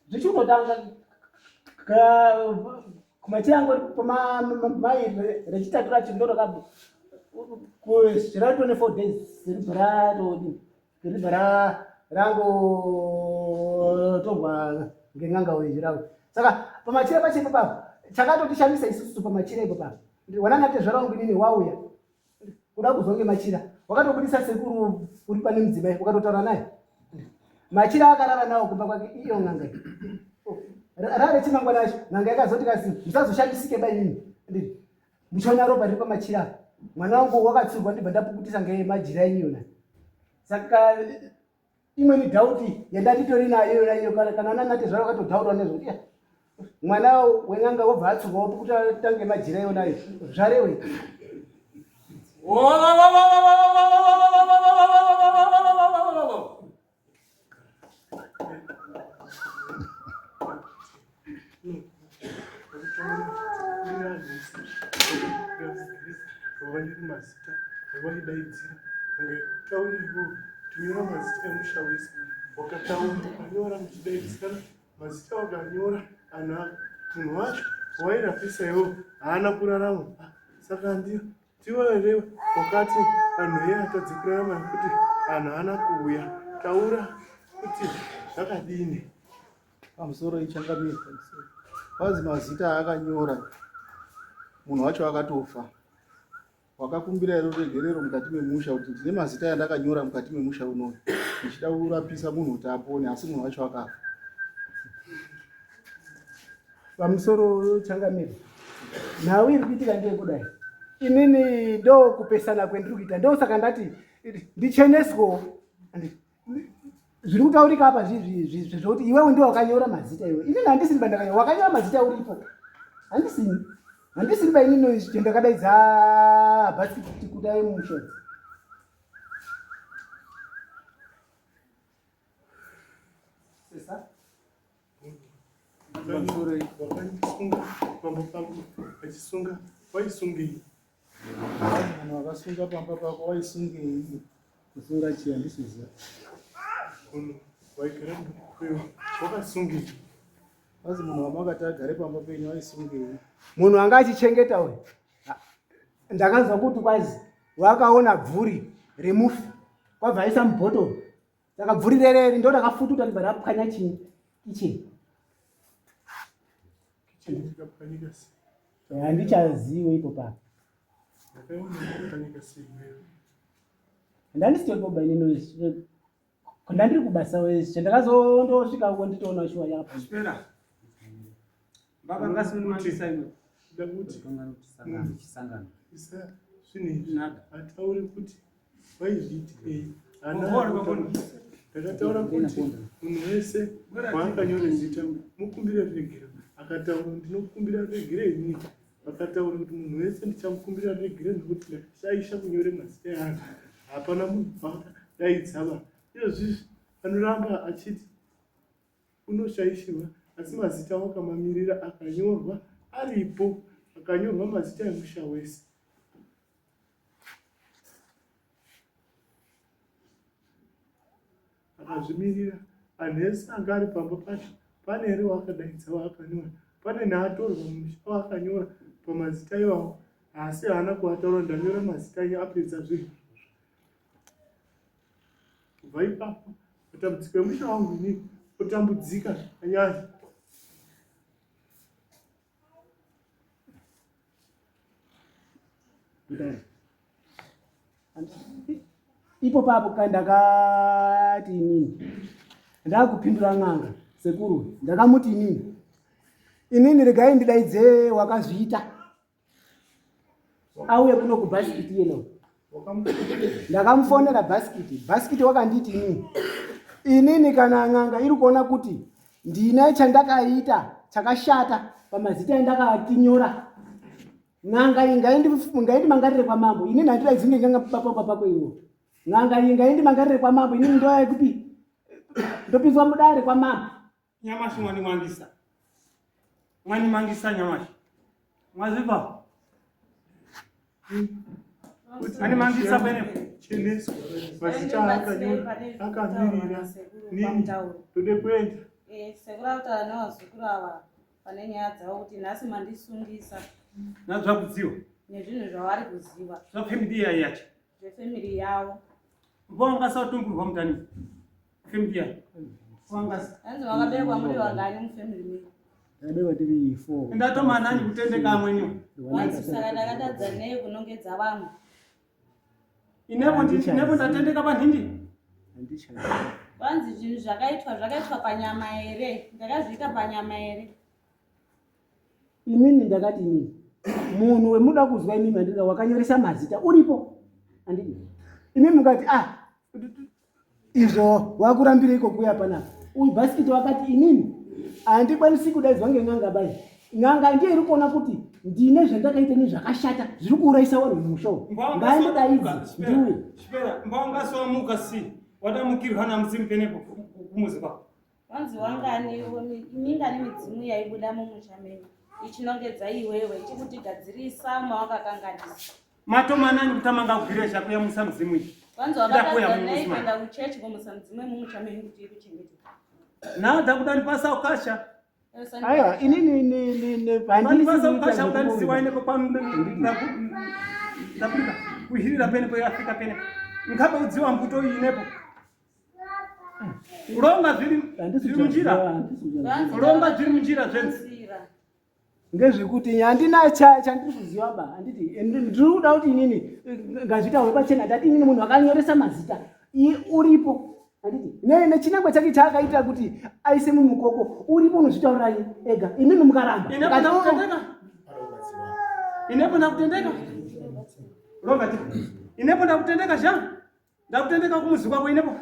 zvichingotanga kumachira pamai rechitatu racho ndoraka rato ne four days ribva ratodini ribva rangotorwa ngen'anga uyu ravo saka pamachira pacho ipo papo chakatotishamisa isusu pamachira ipo papo wanana tezvara wangu inini wauya kuda kuzwa ngemachira Wakatobudisa sekuru uri pane mudzimai wakatotaura naye. Machira akarara nawo kumba kwake iyo n'anga iyi. Oh, rare chimangwana acho n'anga yakazoti kasi musazoshandisike ba inini. Ndiri. Muchiona ropa riri pamachira apa. Mwana wangu wakatsurwa ndibva ndapukutisa ngemajira enyu yona. Saka imweni dhauti yandanditori nayo yona iyo kana nanatezvara wakatodhaurwa nezvo kuti mwana wen'anga wobva atsurwa wopukuta tange majira iyonayo zvarewe. Vanyori mazita vaidaidzira kunge taura iwewe tinyora mazita emusha wese wakataura ukanyora muchidaidzirana mazita wakanyora anhu munhu wacho wairapisa iwewe haana kurarama saka ndiyo Tiwe here wakati anhu iye atadze kurarama nekuti anhu haana kuuya. Taura kuti zvakadini. Pamusoro ichangamire pamusoro. Kwanzi mazita aakanyora munhu wacho akatofa. Wakakumbira here ruregerero mukati memusha kuti ndine mazita yandakanyora mukati memusha unoyu ndichida kurapisa munhu kuti apone asi munhu wacho akafa. Pamusoro changamire, nhau iri kuitika ndeyekudai, inini ndokupesana kwendiri kuita, ndosaka ndati ndicheneswo. Zviri kutaurika apa zvezvekuti iwewe ndiwe wakanyora mazita iwe, inini handisini bandakanyora, wakanyora mazita uripo, handisini handisini bainini ndakadaidza bhasikiti kuti aye mumusha. Sesa? Vakandisunga pamba pangu vachisunga waisungei? Vanhu vakasunga pamba pako waisungei? Kusunga chii handisiziva. Munhu waigara uyo wakasungei? Vazi munhu wamakati agare pamba penyu waisungei? Munhu anga achichengeta uyu ndakanzwa kuti kwazi wakaona bvuri remufi kwabva aisa mubhotoro Saka bvuri rereri ndo rakafututa ribva rapwanya chii kitchen. Kitchen ikapwanyika sei? Handichaziwe ipo pa. Ndakaona ikapwanyika sei iwewe? Ndandisitoripo ba inini ndandiri kubasa wese ndakazondosvika uko nditoona shuwa yakapwanyika. Spera. Baba ngasimumangisa imwe. Ndakuti Chisangano. Isa zvinhu izvi hatauri kuti waizviitirei. Ndakataura kuti munhu wese waakanyora zita mukumbire ruregero akataura ndinokumbira ruregero inini vakataura kuti munhu wese ndichamukumbira ruregero nekuti ndakashaisha kunyore mazita eanhu hapana munhu waakadaidzava izvozvizvi anoramba achiti unoshaishirwa asi mazita wakamamirira akanyorwa aripo akanyorwa mazita emusha wese akazvimirira anhu ese anga ari pamba pacho pane here waakadaidza waakanyora pane naatorwa mumusha waakanyora pamazita iwawo asi haana kuataura ndanyora mazita enyu apedza zvinhu izvozvo kubva ipapo matambudziko emusha wangu inini otambudzika zvakanyanya Ipo papo kandakati inini ndakupindura n'anga sekuru, ndakamuti inini inini regai ndidaidze wakazviita auye kuno kubhasikiti yeno. Ndakamufonera bhasikiti, bhasikiti wakanditi inini inini kana n'anga iri kuona kuti ndine chandakaita chakashata pamazita endakatinyora n'anga iyi ngaindimangarire kwamambo inini handidai dzinge nganga pamba pako iwo n'anga iyi ngaindimangarire kwamambo inini ndoya kupi ndopinzwa mudare kwamambo Nyamashi mwanimangisa. Mwanimangisa nyamashi. Mwaziva? Mwanimangisa pene. Cheneswa mazita akanyora akamirira nini tode kuenda. Eh, sekuru akutaura nevazukuru ava pane nyaya dzavo kuti nhasi mandisungisa. Nazvakuziwa. Nezvinhu zvavari kuziva. Zvafamily yacho. Zvefamily yavo. Vanga satumburwa mutani. Family yacho. Vanga. Hanzi vakaberekwa muri vangani mufamily menyu? Takaberekwa tiri 4. Ndatomana nani kutendeka amweni. Vanzi saka ndakatadza nei kunongedza vamwe? Inepo inepo ndatendeka panhindi. Kwanzi zvinhu zvakaitwa zvakaitwa panyama here? Ndakazviita panyama here? Inini ndakati inini munhu wemuda kuzwa imimi andika wakanyoresa mazita uripo andidi imimi mukati ah izvo wakurambireiko kuuya panapa uyu bhasikiti wakati inini handikwanisi kudaidzwa ngen'anga bai n'anga ndiye iri kuona kuti ndine zvandakaita nezvakashata zviri kuurayisa vanhu mumusha umu ngaandidaidzi ndiuye mbawangasiwamuka si wadamukirwa namudzimu penepo kumuzi kwako Wanzi wangani mingani midzimu yaibuda mumusha menyu ichinongedza iwewe ichikuti gadzirisa mawakakanganisa. Matomanani kutamanga kugiresha kuyamusa midzimu iyi. Wanzi wakatadza nei kuenda kuchechi kumusa midzimu yemumusha menyu kuti ikuchengete. Nada kudandipasa ukasha. Aiwa inini handipasa ukasha kudandisiwa inepo kwandapurika kuhirira penepo yafika penepo. Nkabe udziwa mbuto iyi inepo. Ronga zviri munjira. Ronga zviri munjira zvenzi. Ngezvekuti handina chandiri kuziva ba handiti ndiri kuda kuti inini ngazvitaurwe pachena ndati inini munhu akanyoresa mazita uripo handiti nechinangwa chake chaakaita kuti aise mumukoko uripo unozvitaurirai ega imimi mukaramba inepo ndakutendeka ronga ti inepo ndakutendeka sha Ndakutendeka kumuzi kwako inepo.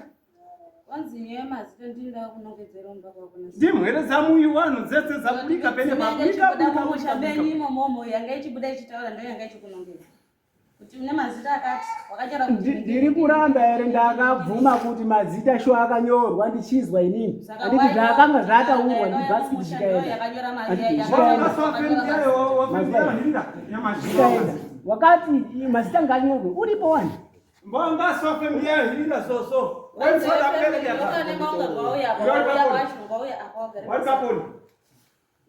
Wanzi nyaya mazita ndinda kunongedzera umba kwako. Ndimhwere dzamuyu wanhu dzese dzabudika pene pabudika buda mumusha menyu imomomo yanga ichibuda ichitaura ndo yanga ichikunongedza. Kuti une mazita akati wakachara kuti ndiri kuramba here ndakabvuma kuti mazita sho akanyorwa ndichizwa inini. Anditi zvakanga zvataurwa ndibhasikiti zvikaenda. Zvikaenda. Wakati mazita nganyorwe uripo wani. Mbonga sofe mbiya hira soso.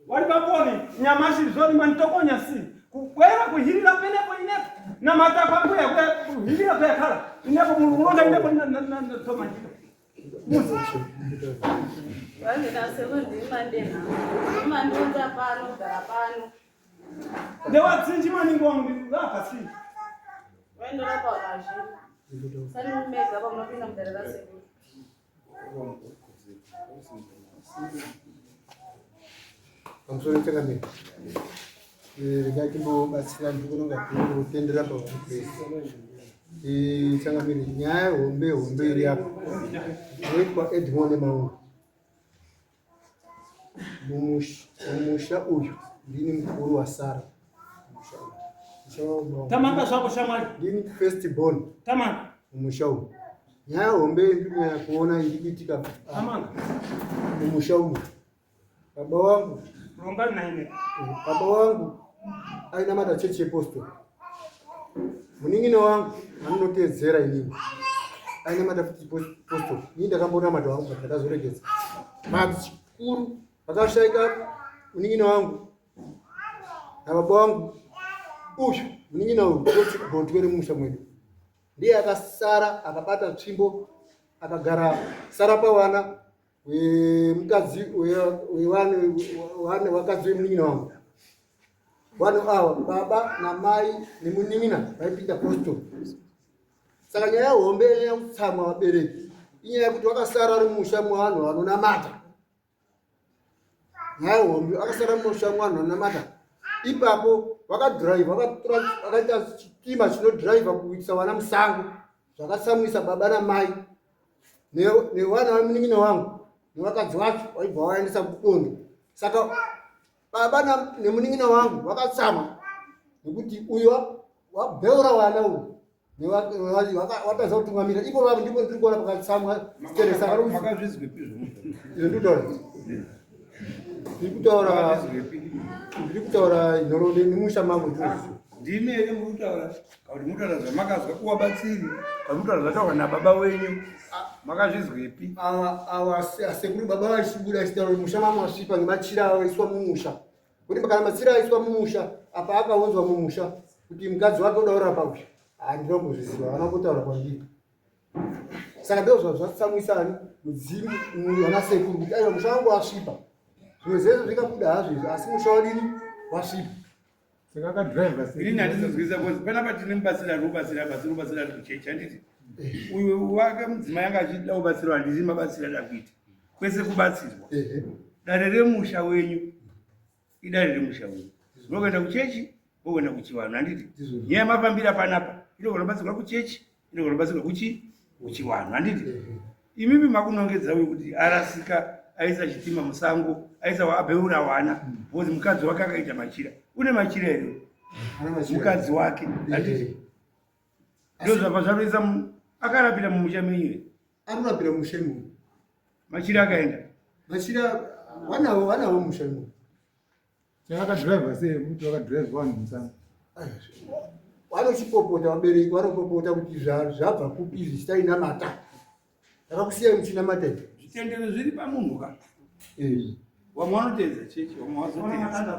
Wari paponi nyamashi zvoni manitokonya si kubwera kuhirira penepo inepo namata pambuya kuhirira peyakhala inepo mulonga inepo tomanyika ndewatsinji maningi wangu ndivapa si Pamusoro changamire, regai timbobatsira ndikunonga kutendera pavanhu pese. Changamire, nyaya hombe hombe iri apa inoitwa Edmore Maunga. Mumusha uyu ndini mukuru wasara. Tamanga zvako shamwari. Ndini first born. Tamanga. Mumusha uyu. Nyaya hombe ndiri kunyanya kuona iri kuitika Tamanga. Mumusha uyu. Baba wangu. Ronga naine. Baba wangu ainamata chechi yepostori. Munin'ina wangu anonotedzera inini ainamata futi postori. Ini ndakambonamata wangu but ndakazoregedza. Madzikuru vakashaika munin'ina wangu nababa wangu uyu munin'ina uyu ndogotwe remusha mwedu ndiye akasara akabata tsvimbo akagara sara pavana wemukadzi wevakadzi wemunin'ina wangu vanhu ava baba namai nemunin'ina vaipinda postori saka nyaya hombe yanyanya kutsamwa vabereki inyaya yekuti vakasara ri musha muvanhu vanonamata nyaya hombe vakasara musha muvanhu vanonamata ipapo vakadhiraivha vakaita chitima chinodhiraivha kuitisa vana musango zvakatsamwisa baba namai nevana vamunin'ina wangu nevakadzi vacho vaibva vaendesa kukondo saka baba nemunin'ina wangu vakatsamwa nekuti uyo wabheura vana uyu watadza kutungamira ipo vavo ndipo ndiri kuona pakatsamwa steresa ndikutaura ndiri kutaura ndiri kutaura nhoroondo nemusha mangu ndimi here muri kutaura Kuti mutaura zvamakazwa kuwabatsiri, kana mutaura zvataurwa nababa wenyu, makazvizwepi? Awa asekuru baba vachibuda achitaura musha mamwe asvipa ngemachira aiswa mumusha. Kuti kana machira aiswa mumusha, apa akaunzwa mumusha kuti mukadzi wake uda kurapa uyu. Handina kumbozviziva, havana kutaura kwandiri. Saka ndizvo zvazvatsamwisa ani mudzimu vana sekuru kuti aiwa musha wangu wasvipa. Zvimwe zvese zvikabuda hazvo izvi asi musha wadini wasvipa. Saka akadriver sei? Inini handizozwisa because panapa tine mubatsiri ari kubatsira basi kubatsira ari kuchechi handiti uyu wake mudzimai anga achida kubatsirwa handisi mabatsiri ada kuita kwese kubatsirwa dare remusha wenyu idare remusha wenyu unokuenda kuchechi wokuenda kuchivanhu handiti nyaya mafambira panapa inogona kubatsirwa kuchechi inogona kubatsirwa kuchi kuchivanhu handiti imimi makunongedza uyu kuti arasika aisa chitima musango aisa abeura wana because mukadzi wake akaita machira une machira here mukadzi wake handiti ndozvabva zvatoisa akarapira mumusha menyu here Anorapira musha imomo. Machira akaenda. Machira wanawo wanawo musha imomo. Chaka driver sei kuti waka drive vanhu musango. Vanochipopota vabereki vanopopota kuti zvabva kupi izvi chitainamata. Takakusiyai muchinamata izvi. Zvitendero zviri pamunhu ka. Eh. Vamwe vanoteedza chechi, vamwe vazoteedza.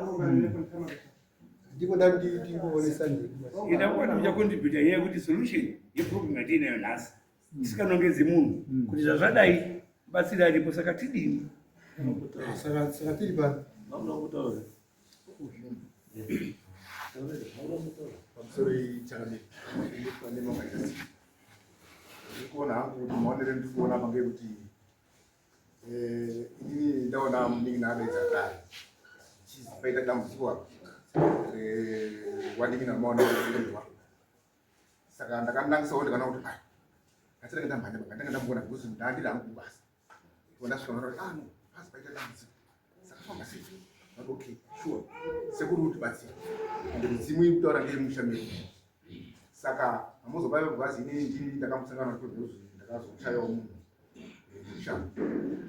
Ndiko ndandingoonesa ndini. Ida kuona muchakontributa nyaya yekuti solution yeproblem yatiinayo nhasi. Tisinganongedzi munhu mm. kuti zvazvadai batsira aripo saka tidini saka tiri pano pamusoro chakamira pane makaita ndiri kuona hangu kuti maonere ndiri kuona apa ngekuti eh, inini ndaona munin'ina adaidza kare chizi paita dambudziko apa eh, wanin'ina maona kuirwa saka ndakanangisawo ndikaona kuti ai ngatirege ndamhanya baba ndanga ndamboona because ndandiri hangu kubasa ndasvika kuti ah no pasi paita dambudziko saka famba sei but okay sure sekuru utibatsira ende midzimu iri kutaura ngeyemusha medu saka hamuzobaiva bwazi inini ndini ndakamusangana kuti ndakazochayawo munhu mushando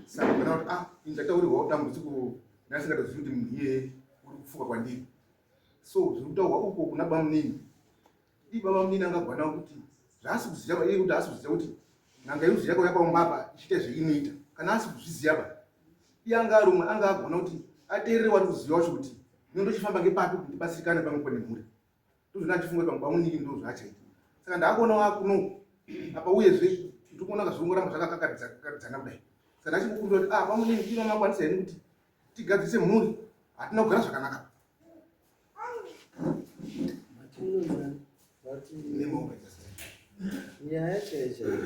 saka ndakaona kuti ah ini ndataurirwawo dambudziko ndasingatozivi kuti munhu iyeye uri kufuka kwandiri so zviri kutaurwa uko kuna bamunini ii babamunini angagwana kuti zvaasi kuziva iye kuti haasi kuziva kuti n'anga iruzi yakauya paumba apa ichiita zveinoita kana asi kuzviziva ba iye anga ari umwe anga agona kuti ateerere wari kuziva wacho kuti ino ndochifamba ngepapi kuti ndibatsirikane pamwepo nemhuri ndozvona achifunga kuti bamunini ndo zvaachaita saka ndaakuona wakuno apa uyezve ndikuona kazvongoramba zvakakakatidzana kudai saka ndachingokumbira kuti ah bamunini ino makwanisa here kuti tigadzirise mhuri hatina kugara zvakanaka nyaya chaiyo chaiyo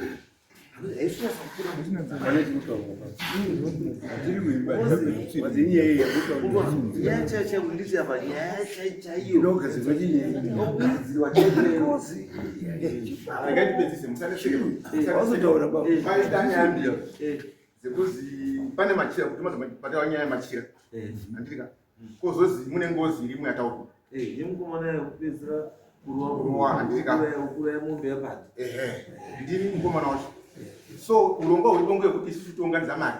nyaya chaiyo chaiyo nditi apa nyaya chaiyo chaiyo inogadzirwa chaiyo dzekuzi pane machira kuti mazobatawa nyaya yemachira eh. handirika kozozi mune ngozi irimo yataurwa eh, yemukomana yekupedzisira kurowa handirika kuuraya mombe yapati ehe ndini mukomana wacho so urongwa huripo ngewekuti isusu tiunganidza mari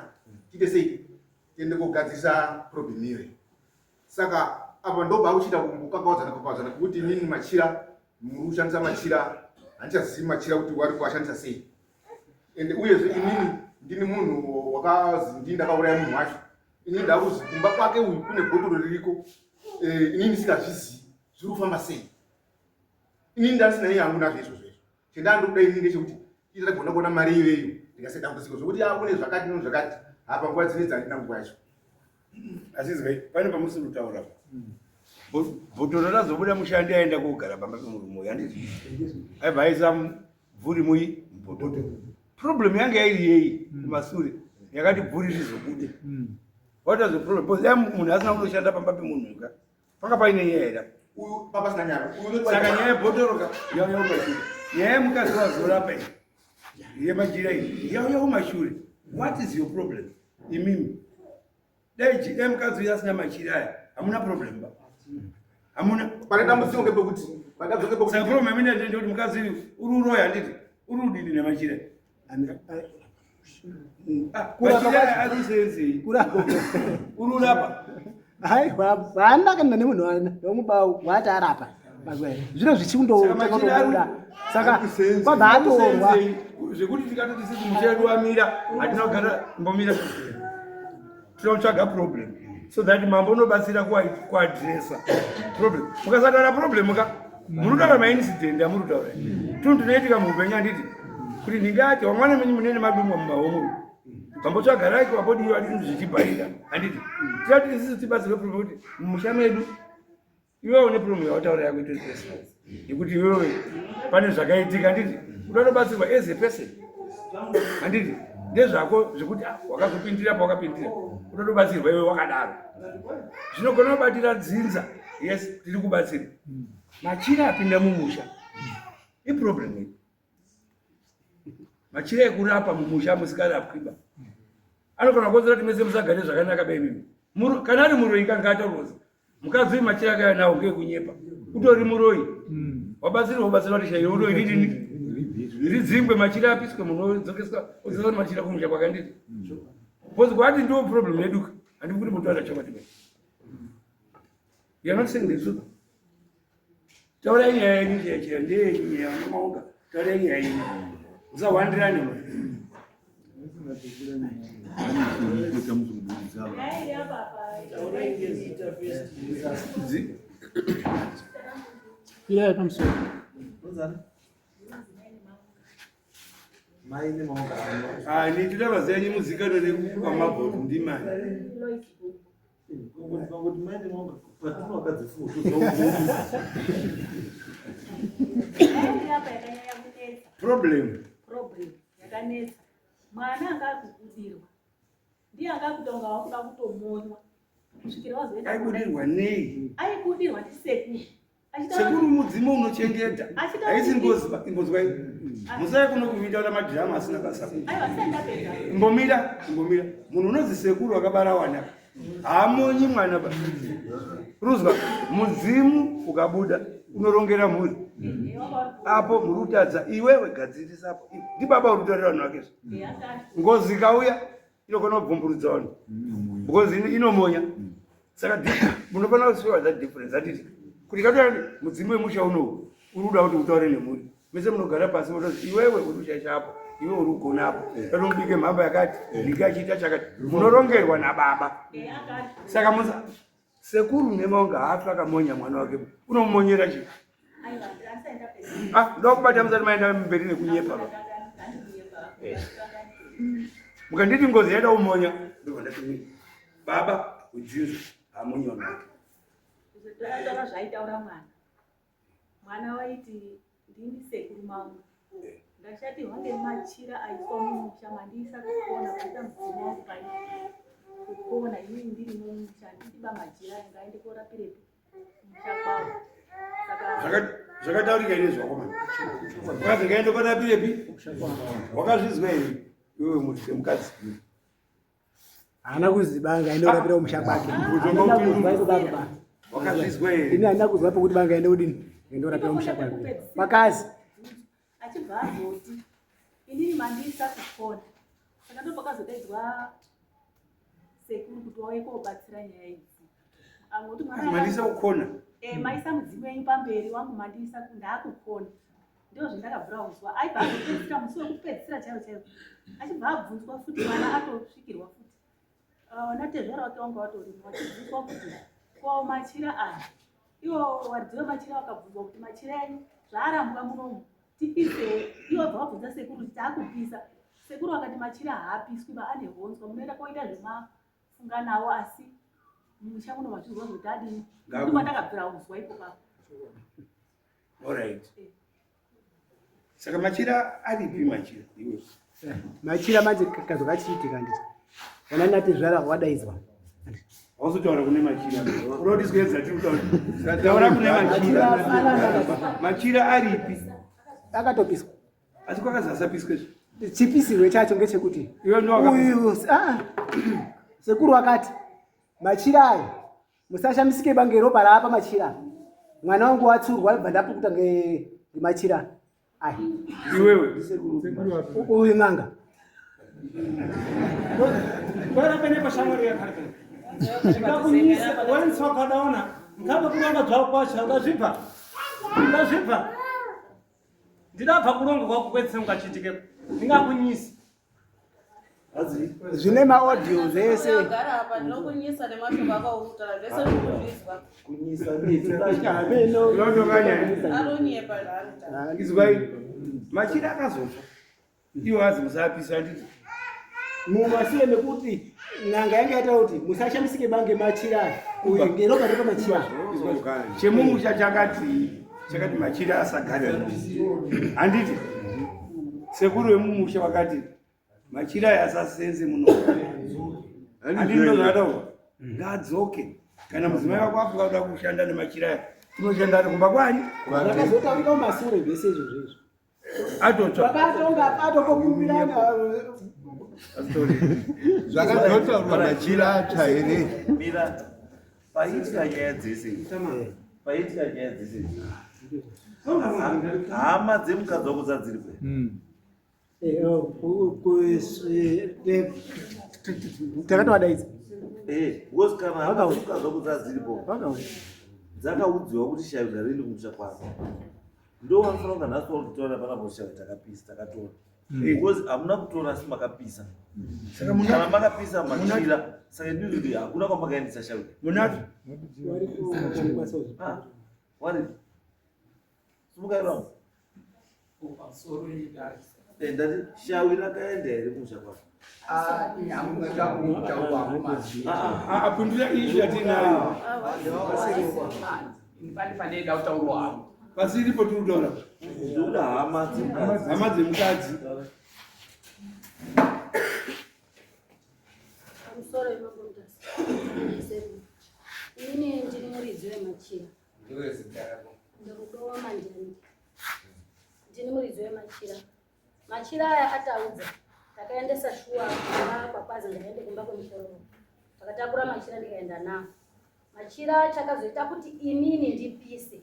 tiite sei tiende kogadzirisa problem iyoyo saka apa ndobva akuchiita kukakaudzana kakaudzana kuti inini machira muri kushandisa machira handichazivi machira kuti wari kuashandisa sei ende uyezve inini ndini munhu wakazi ndini ndakauraya munhu wacho inini ndakuzi kumba kwake uyu kune bhotoro ririko eh, inini ndisingazvizii zviri kufamba sei inini ndasina iye hangu nazvo izvozvo izvo chendandikuda inini ndechekuti itagona kuona mari iyoyo ndikase dambudziko zvekuti akune zvakati no zvakati apa nguva dzine dzandina nguva yacho asi zivai pane pamusi kutaura bhotoro razobuda mushandi aenda kogara pamba pemurume uyu handiti aibva aisa bvuri mui mubhotoro problem yange yairi yei kumasure yakati bvuri rizobude what was the problem because dai munhu asina kunoshanda pamba pemunhu ka panga paine nyaya here uyu papasina nyaya saka nyaya yebhotoro ka yauya kumashure nyaya yemukadzi wazorapa iyi yemajira iyi yauya kumashure what is your problem imimi dai dai mukadzi uyu asina machira aya hamuna problem ba hamuna pane dambudziko ngepekuti saka problem yamene ndekuti mukadzi uyu uri uroya handiti uri udini nemachira ururapa haiwa haana kana nemunhu wemuba waati arapa mazuva zvino zvichikundotobuda saka kwabva atorwa zvekuti tikatoti sisi musha wedu wamira hatina kugara mbomira tinotsvaga problem so that mambo unobatsira kuadresa problem mukasataura problem ka munotaura maincident amuri kutaura tunhu tunoitika muupenyu handiti kuti ndingati wamwana menyu munene madumwa mumahomo vambotsvaga rake vambodiwa ati zvichibhaira handiti tira kuti isusu tibatsirwe problem kuti mumusha medu Iwewe une problem yawataura yako itori personal yekuti iwewe pane zvakaitika handiti unotobatsirwa as a person handiti ndezvako zvekuti ah, wakazopindira pawakapindira unotobatsirwa iwe wakadaro zvinogona kubatira dzinza yes tiri kubatsira machira apinda mumusha iproblem iyi machira ekurapa mumusha musikarapwiba anogona kukonzera kuti mese musagare zvakanaka baimimi kana ari muroyi kanga ataurwa mukadzi uyu machira akauya nawo ngeekunyepa utori muroyi hmm. wabatsirwa ubatsirwa kuti shairo uroyi ridini ridzingwe machira apiswe munhu odzokeswa odzokeswa machira kumusha kwakanditi because kwati ndiwo problem yedu handii kuti mutaura chokwadi ba you are not saying the truth taurai nyaya yenyu chaya chaya ndeyenyu nyaya vanomaunga taurai nyaya yenyu musahwandirane ma Kwirai pamusoro. Ah, ni tida vazenyu muzikanwe nekwamabhoto ndimani. Kungoti mai nemaunga patino vakadzi futi. Problem. Problem yakanetsa. Mwana anga akubudirwa. Ndiye anga akutonga wakuda kutomonywa. Kusvikira wazoenda. Aibudirwa nei? Aibudirwa ndisekuru. Sekuru mudzimu unochengeta. Haisi ngozi imbozwai. Musaya kuno kuita kuti madhirama asina basa. Imbomira, imbomira. Munhu unonzi sekuru akabara wana. Haamonyi mwana ba. Ruzwa mudzimu ukabuda unorongera mhuri. Apo muri kutadza iwewe gadzirisa apo. Ndibaba uri kutorera vanhu vake. Ngozi ikauya inogona kubvumburudza vanhu because inomonya saka munofanira kusiwa that difference hatiti kuti katoa mudzimu wemusha unowu uri kuda kuti utaure nemhuri mese munogara pasi motozi iwewe uri kushaisha apo iwe uri kugona apo tatomubike mhamba yakati ndike achiita chakati munorongerwa nababa saka musa Sekuru Nemaunga haafi akamonya mwana wake. Unomumonyera chii? Ah, ndokubata musati maenda mberi nekunyepa ba. Eh. Mukanditi ngozi yaida kumonya, ndobva ndati baba udzinza hamonyi mwana wake. Zvataura zvaitaura mwana. Mwana waiti ndini sekuru mangu. Ndashatirwa ngemachira aiswa mumusha mandiisa kukona paita mudzimu wangu pai kukona inini ndiri mumusha handidi machira ayo ngaende korapirepi kumusha kwavo. Saka zvakataurika ine zvakomana. Mukadzi ngaende korapirepi? Wakazvizwa here iwewe muti mukadzi? Haana kuziba ngaende kurapira kumusha kwake. Wakazvizwa here? Ini handina kuzwa pekuti bangaende kudini? Ngaende kurapira kumusha kwake. Makazi. Achibva azoti inini mandiisa kukona. Saka ndopakazodaidzwa sekuru kuti wauye kobatsira nyaya idzi. Angoti mwana mandiisa kukona. Eh, maisa mudzimu wenyu pamberi wangu mandiisa ndakukona. Ndozvandakabvira kuzwa. Aibva azopedzisira musi wekupedzisira chaiwo chaiwo. Achibva abvunzwa futi mwana atosvikirwa futi. Ah, natezvara wake wanga watorimo vachibvunzwa kuti ko machira aya iwo varidzi vemachira vakabvunzwa kuti machira enyu zvaarambwa munomu tipisewo iwo bva vabvunza sekuru kuti taakupisa sekuru vakati machira haapiswi ba ane honzwa munoenda koita zvemafunga nawo asi musha muno mazvizwa zvekuti adini kuti mandakabvira kuzwa ipo papo Alright. Saka machira aripi machira iwe? Eh, machira manje kazo kachiitika nditi. Vana natezvara wadaidzwa. Hauzotaura kune machira. Unoda kuti tiri kutaura. Taura kune machira. Machira aripi? Akatopiswa. Asi kwakazi asapiswe izvi. Chipisirwe chacho ngechekuti uyu ah, sekuru akati machira ayo Musashamisike ba ngeropa raapa machira. Mwana wangu watsurwa bva ndapukuta ngemachira. Ai. Iwewe. Uyu n'anga. Bora pene pashamwari yakharika. Ndikakunyisa wenzi wakadaona ngabe kulonga zvako kwacho ungazvibva. Ungazvibva. Ndidabva kulonga kwako kwetse ungachitike. Ndingakunyisa. Zvine maaudio zvese. Gara apa ndinokunyisa nemashoko akaurutaura zvese zvikuzvizwa. Kunyisa Anonyepa zvaanotaura. Izwai machira akazofa. Iwo azi musapisa handiti. Mumashure mekuti n'anga yanga yataura kuti musashamisike bange machira uyu ngeropa riri pamachira. Chemumusha chakati chakati machira asagare. Handiti sekuru vemumusha vakati machira aya asasenze muno. Handiti ndozvakataurwa. Ngaadzoke. Kana mudzimai wako afunga kuda kushanda nemachira aya, unoshanda ari kumba kwani? Zvakazotaurika mumasure zvese izvozvo izvo. Atotsva. Vakatonga atokokumbirana. Zvakazotaurwa machira atsva here? Mira, paitika nyaya dzese idzi. Paitika nyaya dzese idzi. Hama dzemukadzi wako dzadziri kwe. Takatoadaidza. Eh, because kana hama dzemukadzi wako dzadziripo. Dzakaudziwa kuti shavi rarindi kumusha kwako. Ndo vanofanira kunga nhasi vakutotora pana poshavi takapisa takatora. Because hamuna kutora asi makapisa. Kana makapisa machira saka it means kuti hakuna kwamakaendesa shavi. Munazvo? Ah, wari. Simukai vangu. Eh, ndati shawi rakaenda here kumusha kwako? Apindura ishu yatinayo. Pasiripo tiri kutaura. Ndikuda hama dzemukadzi. Hama dzemukadzi. Pamusoro imambo Mutasa. Inini ndiri muridzi wemachira. Ndiwe zita rako. Ndirudo Mandiyani. Ndini muridzi wemachira. Machira aya ataudza. Takaendesa shuwa kumba kwakwazi ndaende kumba kwemukororo. Takatakura machira ndikaenda nawo. Machira chakazoita kuti inini ndipise.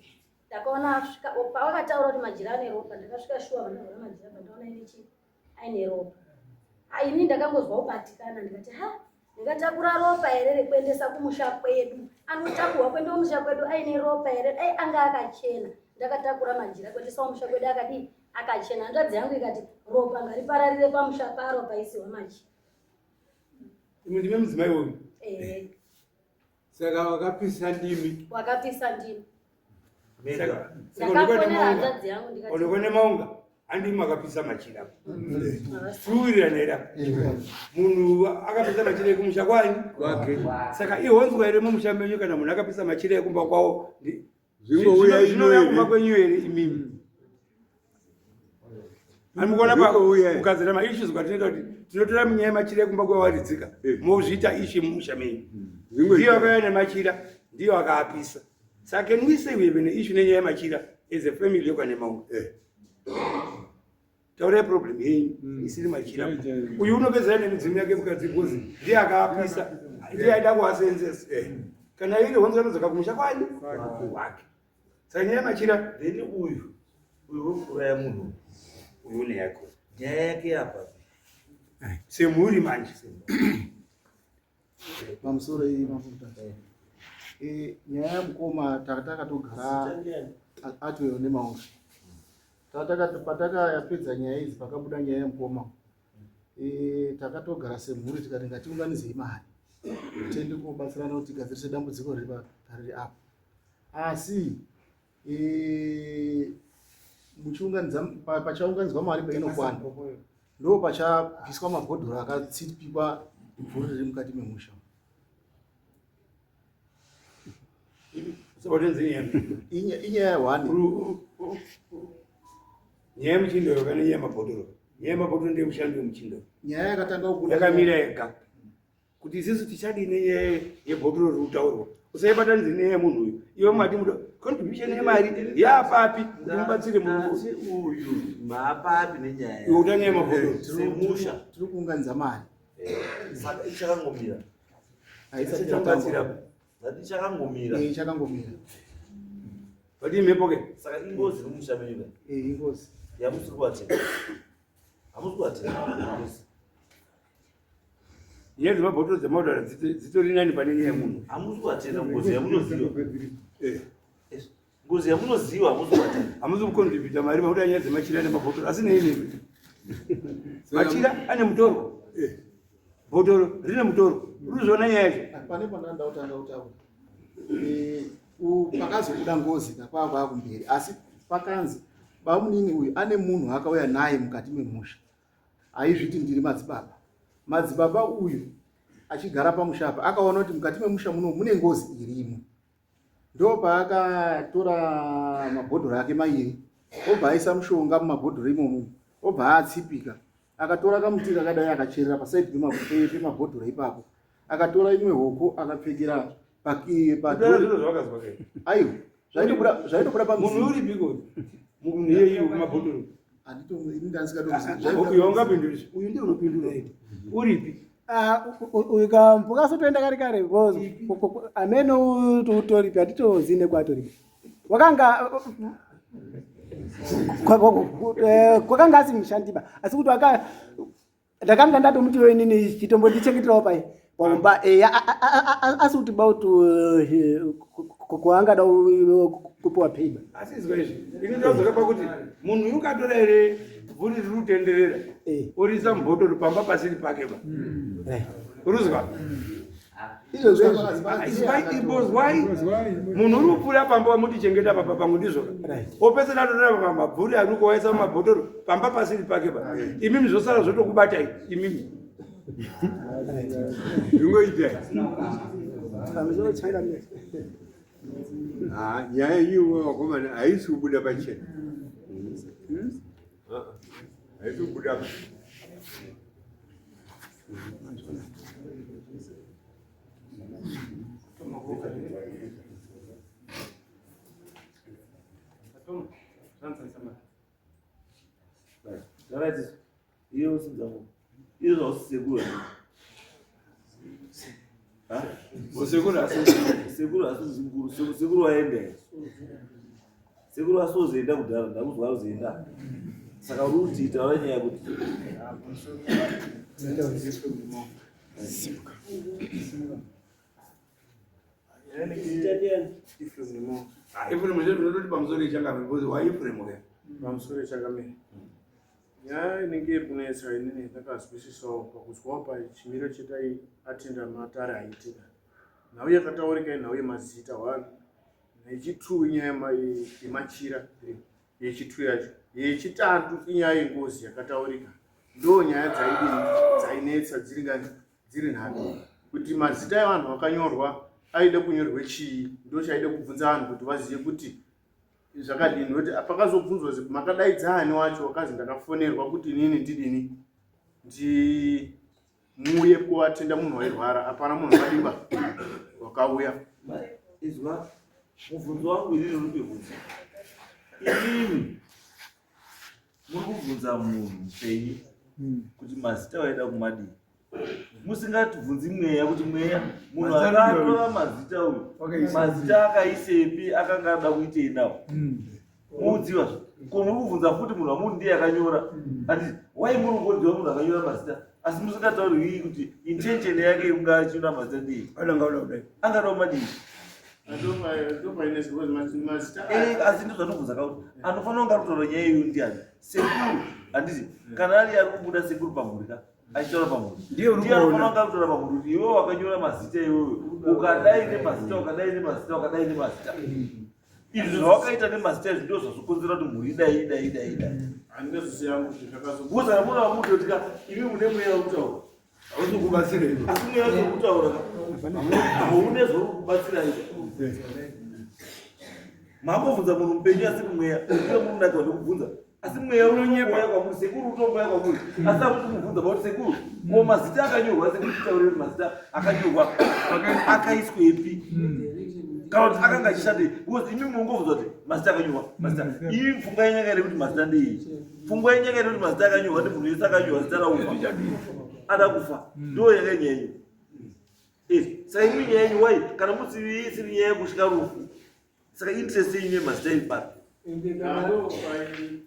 Ndakaona asvika pawakataura kuti majira ane ropa ndakasvika shuwa vandavhura majira pandaona ine chii aine ropa. Ah, ini ndakangozwa kubatikana ndikati ha ndingatakura ropa here rekuendesa kumusha kwedu anotakurwa kuenda kumusha kwedu aine ropa here dai anga akachena ndakatakura majira kuendesa kumusha kwedu akadii akachena hanzvadzi yangu ikati ropa ngaripararire pamusha paro paisiwa majira Imwe ndime mudzimai uyu. ehe Saka wakapisa ndimi. wakapisa ndimi Saka ndakafonera hanzvadzi yangu ndikati Onokone maunga handimi makapisa machira. Tiriwirirana here apa? Munhu akapisa machira ekumusha kwani? Kwake. Saka ihonzwa here mumusha menyu kana munhu akapisa machira ekumba kwavo? Zvingouya ino Zvinouya kumba here? kwenyu here imimi? Anomuona pa kugadzira maissues kwatinoita kuti tinotora munyaya yemachira ekumba kwewaridzika mozviita ishe mumusha menyu. Ndiyo akauya nemachira, ndiyo akaapisa. Saka can we say we have an issue nenyaya yemachira as a family yekwanemaunga? Taurai problem yenyu isiri machira. Uyu unopedzera nemidzimu yake mukadzi ngozi ndiye akaapisa, ndiye aida kuasenzesa. Kana iri honzo anodzoka kumusha kwani? Kwake. Saka nyaya yemachira then uyu uyu wekuuraya munhu uyu une yako. Nyaya yake apa semhuri manje. Pamusoro iyi mafuta. Eh, nyaya yamukoma takatogara atoyo nemaunga. Patakapedza nyaya idzi pakabuda nyaya yamukoma. Eh, takatogara semhuri tikati ngatiunganidzei mari tiende kobatsirana kuti tigadzirise dambudziko riri pariri apo. Asi eh, muchiunganidza pachaunganidzwa mari painokwana ndo pachabviswa mabhodhoro akatsipikwa bvuri riri mukati memusha. Inyaya one. Nyaya yemuchindoro kana nyaya yemabhodhoro. Nyaya yemabhodhoro ndiye mushandi wemuchindoro. Nyaya yakatanga kubuda yakamira yega. Kuti isusu tichadii nenyaya yebhodhoro riri kutaurwa. Usaibatanidze nenyaya yemunhu uyu. Iwe mati muda contribution yemari yaapapi kuti mubatsire munhu uyu maapapi nenyaya. Iwe uta nyaya yemabhodhoro. Semusha. Tiri kuunganidza mari. Saka ichakangomira. Haisati Ichabatsira. yatangwa. Ndati ichakangomira. Eh, ichakangomira. Vadii mhepo ke? Saka ingozi iri mumusha menyu ka? Eh, ingozi. Yamusiri kuvatenda. Hamusi kuvatenda. Ingozi. Nyaya dzemabhodhoro dzemaudara dzitori nani pane nyaya yemunhu. Hamusi kuvatenda ngozi yamunoziva. Ngozi yamunoziva hamusi kuvatenda. Hamusi kucontributa mari makuda nyaya dzemachira nemabhodhoro asi nei nemi. Machira ane mutoro. Bhodhoro rine mutoro. Urikuzviona nyaya yacho? Pane pandanda kutanga kutaura. Eh, pakazobuda ngozi kakwava kumberi asi pakanzi bamunini uyu ane munhu akauya naye mukati memusha aizviti ndiri madzibaba. Madzibaba uyu achigara pamusha apa akaona kuti mukati memusha muno mune ngozi irimo. Ndopaakatora mabhodhoro ake mairi obva aisa mushonga mumabhodhoro imomo obva atsipika. Akatora kamuti kakadai akacherera pasaidi pemabhodhoro ipapo. Akatora imwe hoko akapfekera aiwa zvaitobuda pamunhu uripiko munhu iyeyi mabhodhoro ungapinduri uyu ndiye unopindura uripi ah, ukambokasotoenda kare kare because amene utoripi hatitozivi nekwatoripi wakanga eh, kwakanga asi mushandiba asi kuti waka ndakanga ndatomutiwo inini chitombondichengeterawo pai paumba eya asi kuti bauti eh, kwaangada kupiwa peiba asi izwa izvi ini ndazora pakuti munhu uyu ukatora here bvuri riri kutenderera eh. oriisa mubhotoro pamba pasiri pake ba hmm. eh. uruzwa izvozvoizwai munhu uri kupfuura pamba wamutichengeta pamba pangu ndizvo opesera atorera mabvuri ari kuwaisa mumabhotoro pamba pasiri pake pa imimi zvosara zvotokubatai imimi zvingoita nyaya iyo vakomana haisi kubuda pachena hmm? haisi kubuda Sekuru waenda sekuru asozoenda kudhara ndakuzwa azoenda saka uri kuti taura nyaya kuti pamusoro ichangamire nyaya inenge iri kunetsa inini ndakazwisisawo pakuzwawo pachimiro chetai atenda matare aitika nhau yakataurika inhau yemazita one Yechitwo inyaya yemachira yechitwo yacho yechitatu inyaya yengozi yakataurika ndo nyaya dzaidini dzainetsa dziri ngani dziri nhatu kuti mazita evanhu vakanyorwa aida kunyorwe chii ndo chaida kubvunza vanhu kuti vazive kuti zvakadini nokuti pakazobvunzwa zi makadaidza ani wacho wakazi ndakafonerwa kuti inini ndidini ndi muuye kuvatenda munhu wairwara hapana munhu wakadimba wakauya izwa mubvunzo wangu inini uri kuibvunza inini muri kubvunza munhu mupenyu hmm. kuti mazita waida kumadii musingatibvunzi mweya kuti mweya munhu akatora mazita uyu mazita akaisepi akanga ada kuitei nawo hmm. Muudziwa zve. Ko muri kubvunza futi munhu wamuti ndiye akanyora. Ati why muri kungodziwa munhu akanyora mazita asi musingatauri hii kuti intention yake yekunge achinyora mazita ndii. Angada kudai. Angada kumadii. Eh, asi ndozvatobvunza ka kuti anofanira kunge ari kutaura nyaya iyoyo ndiani? Sekuru handiti kana ari ari kubuda sekuru pamhuri ka achitaura pamhuri. Ndiye uri Ndiye anofanira kuona. kunge ari kutaura pamhuri kuti iwewe wakanyora mazita iwewe ukadai nemazita ukadai nemazita ukadai nemazita. Izvi zvawakaita nemazita izvi ndizvo zvazokonzera kuti mhuri idai idai idai idai. Bvunza namuna wamuti ka imi mune mweya wekutaura. Hausi kubatsira iwe. Asi mweya wekutaura ka. Haune zvauri kubatsira iwe. Mambobvunza munhu mupenyu asi mweya. Ndiye munonakirwa nekubvunza. Asi mweya unonyepa kwamuri sekuru utomboya kwamuri. Asi hamusi kubvunza pakuti sekuru ko mazita akanyorwa sekuru titaurire mazita akanyorwa akaiswepi kana kuti akanga achishandei because imi munongovhunza kuti mazita akanyorwa mazita imi pfungwa yenyu yakaita kuti mazita ndei pfungwa yenyu yakaita kuti mazita akanyorwa ndi munhu wese akanyorwa zita raufa ada kufa ndo yaka nyaya yenyu eh, saka imi nyaya yenyu wai kana musiri nyaya yekusvika rufu saka interest yenyu yemazita iri papi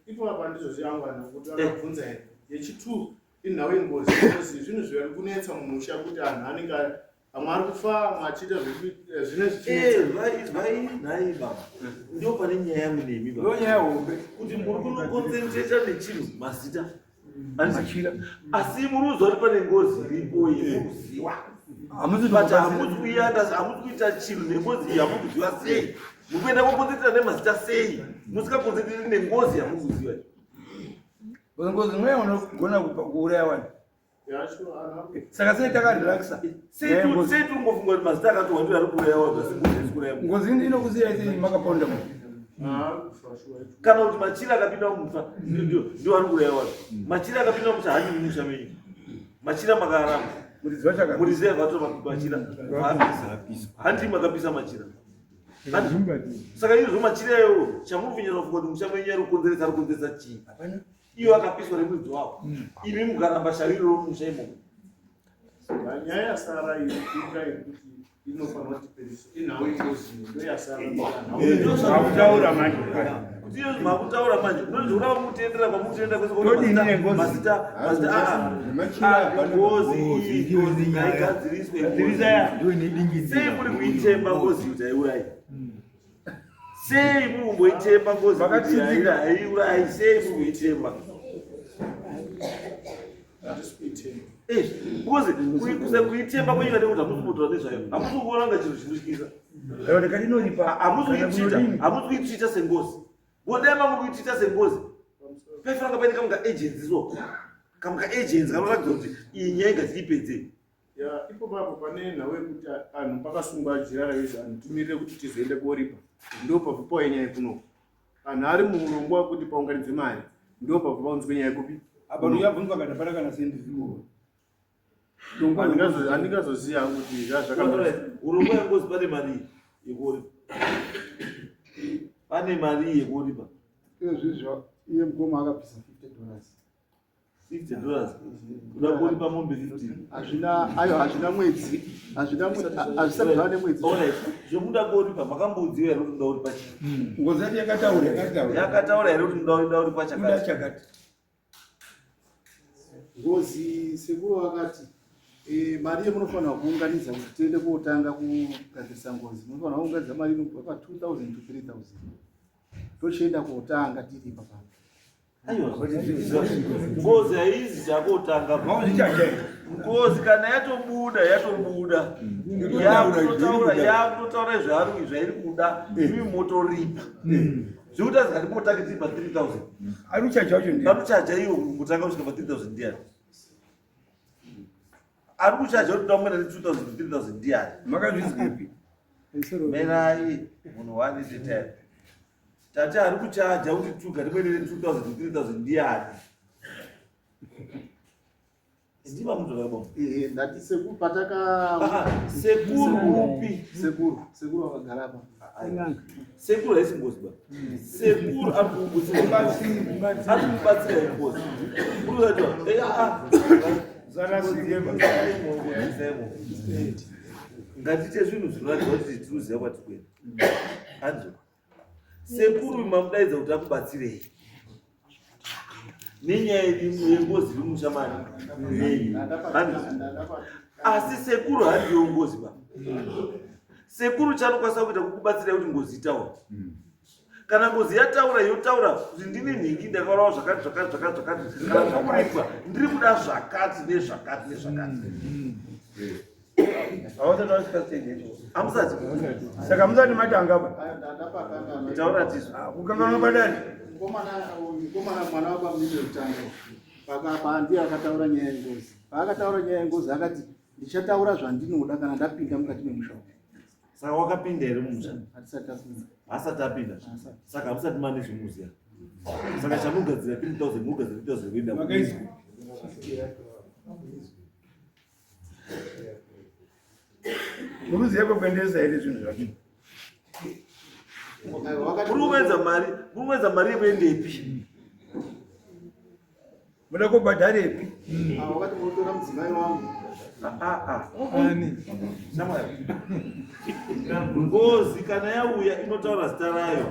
ipo apa ndizozviangwana kuti akabvunza here yechitwo inhau yengozi ngozi zvinhu zviri kunetsa mumusha kuti anhu anenge amwe ari kufa amwe achiita zvine zvichiizvai nhai baba ndio pane nyaya yangu nemi baba nyaya hombe kuti muri kunokonzentreta nechinhu mazita machira asi muri kuziva kuti pane ngozi iripo yekuziwa but hamusi kuianda hamusi kuita chinhu nengozi iyi hamuri kuziva sei muri kuenda kokonzentreta nemazita sei musikakonzentreti nengozi yamuri kuziva ngozi mweya unogona kuuraya vanhu. Saka sei takarelaxa? Sei tiri kungofunga kuti mazita akatorwa ndiwo ari kuurayiwa zvasingozi kuuraya munhu. Ngozi inokusiya sei makaponda munhu? Kana kuti machira akapinda mumusha ndiwo ari kuurayiwa. Machira akapinda mumusha haanyumi musha menyu. Machira makaramba. Muridzi akatora machira vaapisa. Handii makapisa machira. Saka izvo machira iyoyo chamuri kunyanya kufunga kuti musha menyu ari kukonzeresa ari kukonzeresa chii? Iyo akapiswa nemuridzi wawo. Imi mukaramba shariro romusha imomo. Nyaya yasara iri kuita iri kuti inofanira kuti periswa inhau yengozi ndo yasara. Makutaura manje. Kuti iyo makutaura manje. Munozviona kwamutendera kwamutendera kwese Todini nengozi? mazita mazita aa ngozi iyi ngozi ngaigadziriswe. Gadzirisa ya. Sei muri kuitemba ngozi kuti haiurayi? Sei muri kumboitemba ngozi kuti Vakatsindika. haiurayi? Sei muri kuitemba? Eh, because kuitemba kwenyika ndekuti hamusi kumbotaura nezvayo. Hamusi kuona kunga chinhu chinotyisa. Aiwa ndikatinoripa. Hamusi kuitrita sengozi. Ngodai mamuri kuitrita sengozi. Paifanira kunge paine kamuka agency so. Kamuka agency kanoratidza kuti iyi nyaya ngatiipedze. Ya, ipo papo pane nhau yekuti anhu pakasungwa jira raizvi anhu timirire kuti tizoende koripa ndo pabva pauya nyaya yekuno anhu ari muurongwa wekuti paunganidzwe mari ndo pabva paunzwe nyaya yekupi Apa ndiyabvunzwa kana pana kana sendi ziko. Handingazoziva hangu kuti zvazvakamira. Urongwa yengozi pane mari yekuripa. Pane mari yekuripa. Izvizvo iye mukoma akabvisa $50. $50. Kuda kuripa mombe 50. Hazvina ayo hazvina mwedzi. Hazvina hazvisati zvava nemwedzi. Alright. Zvokuda kuripa makambodziwa here kuti muda kuripa chii? Ngozi yacho yakataura yakataura. Yakataura here kuti muda kuripa Kuda chakati? chakati. Ngozi sekuru vakati mari yemunofanira kuunganidza kuti tiende kotanga kugadzirisa ngozi munofanira kuunganidza mari inobva pa 2000 to 3000 tochienda kotanga tiri ipapa. Aiwa. Ngozi haizi chakotanga. Ngozi kana yatobuda yatobuda. Yakutotaura yakutotaura zvaari zvairi kuda imi motoripa. Zvekuti azikati motange tiri pa 3000. Ari kuchaja wacho ndiye. Ari kuchaja iwo kutanga kusvika pa 3000 ndiani? Ari kuchaja kuti ndamwena ne 2000 3000 ndiani? Makazvizwepi? Merai munhu one at a time. Tati ari kuchaja kuti tuga rimwene ne 2000 3000 ndiani? Ndiva munhu akabonga. Ndati sekuru pataka Sekuru upi? Sekuru, sekuru vakagara apa. Sekuru haisi ngozi ba. Sekuru ari kukubatsira. Ari kukubatsira ngozi. Uri kuti eh ah. Ngatiite zvinhu zvinoratidza kuti tinoziva kwatiri kuenda. Anzwa. Sekuru mamudaidza kuti akubatsirei. Nenyaya yengozi iri musha mani. Asi sekuru handiyo ngozi ba. Sekuru chanokwanisa kuita kukubatsirai kuti ngozi itaure. Kana ngozi yataura yotaura kuti ndini nhingi ndakaurawa zvakati zvakati zvakati zvakati kana zvakuripwa ndiri kuda zvakati nezvakati nezvakati. Hausati wasvika stage yacho. Hamusati. Saka musati matanga pa. Taura tisu. Kukanganwa kwadani? Mukomana mwana wabamudiki wekutanga pakapa ndiye akataura nyaya yengozi. Paakataura nyaya yengozi akati ndichataura zvandinoda kana ndapinda mukati memusha umu. Saka wakapinda here mumusha? Hatisati tapinda. Haasati apinda. Saka hamusati mane zvemuziya. Saka chamugadzira 3000 mugadzira 3000 kuenda. Makaiswa. Muruziva kwekuendesa here zvinhu zvacho? Muri kuedza mari, muri kuedza mari yekuendepi? Muda kubhadharepi? Wakati munotora mudzimai wangu. Shamwari. Ngozi kana yauya inotaura zita rayo.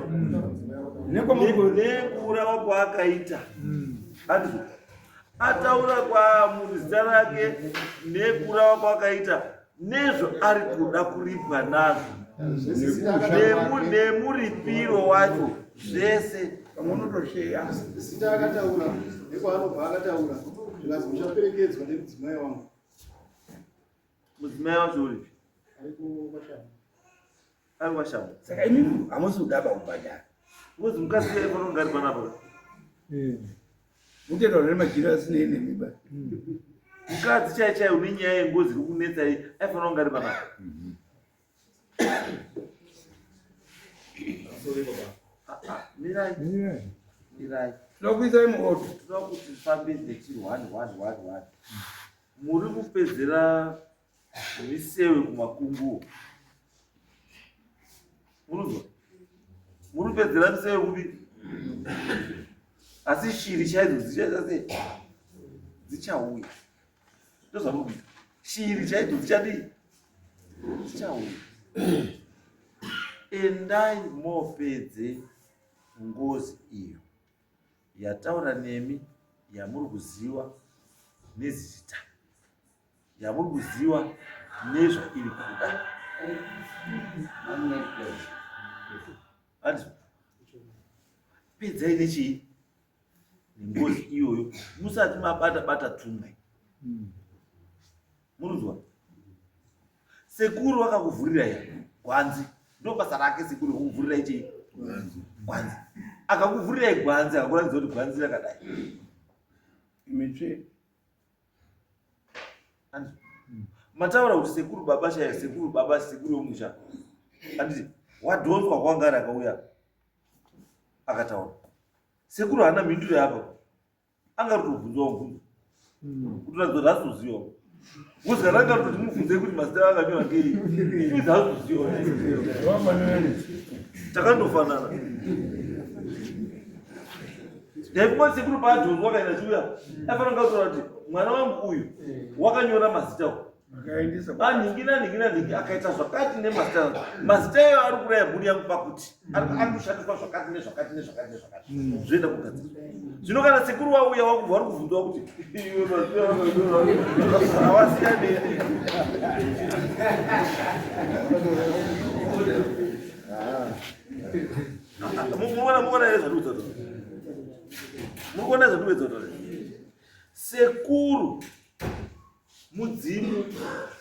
Nekuurawa kwaakaita. Andizvo. Ataura kwamuri zita rake nekuurawa kwaakaita nezvo ari kuda kuripwa nazvo. Nemuripiro wacho zvese. Pamwe unotosheya. Zita akataura nekwaanobva akataura zvikanzi muchaperekedzwa nemudzimai wangu. Mudzimai wacho uripi? Ari kukwashamu. Ari kwashamu. Saka imi hamusi kudaba kubhadhara. Ngozi mukadzi uya aifanira kunge ari panapa. Mutoita zvine majira asinei nemi ba. Mukadzi chaiye chaiye une nyaya yengozi iri kunetsa iyi aifanira kunge ari panapa. Ah, ah, mirai. Mirai. Tinoda kuisai muorder. Tinoda kuti tifambe nechi 1 1 1 1. Muri kupedzera misewe kumakunguo. Murunzwa? Muri kupedzera misewe kupi? Asi shiri chaidzo dzichaita sei? Dzichauya. Ndozvamuri kuita. Shiri chaidzo dzichadii? Dzichauya. Endai mopedze ngozi iyo yataura nemi yamuri kuziwa nezita. Yamuri kuziwa nezvairi kuda. Handizvo? Pedzai nechii? Nengozi iyoyo musati mabata bata tumwe. Murunzwa? Sekuru vakakuvhurira ya gwanzi. Ndo basa rake sekuru kukuvhurira ichi gwanzi. Akakuvhurira gwanzi akakuratidza kuti gwanzi rakadai. Mitsve. Mataura kuti sekuru baba chaiyo sekuru baba sekuru wemusha. Anditi wadhonzwa kwanga ari akauya akataura. Sekuru haana mhinduro yapa. Anga rutobvunzwa mubvunzo. Kutoratidza kuti haasi kuziva. Because kana anga rutoti mubvunze kuti mazita akanyora ngei. Izvi haasi kuziva. Takandofanana. Ndaifunga sekuru paadhonzwa akaenda achiuya aifanira kunge ataura kuti mwana wangu uyu wakanyora mazita uyu. Anhingi nanhingi nanhingi akaita zvakati nemazita mazita iwayo ari kuraya mhuri yangu pakuti ari kushandiswa zvakati nezvakati nezvakati nezvakati zvoenda kugadzirwa. Zvino kana sekuru wauya wakubva vari kuvhunzwa kuti iwe mazita awasiyane. Mukuona mukuona here zvandikuedza kutaura? Mukuona zvandikuedza kutaura? Sekuru mudzimu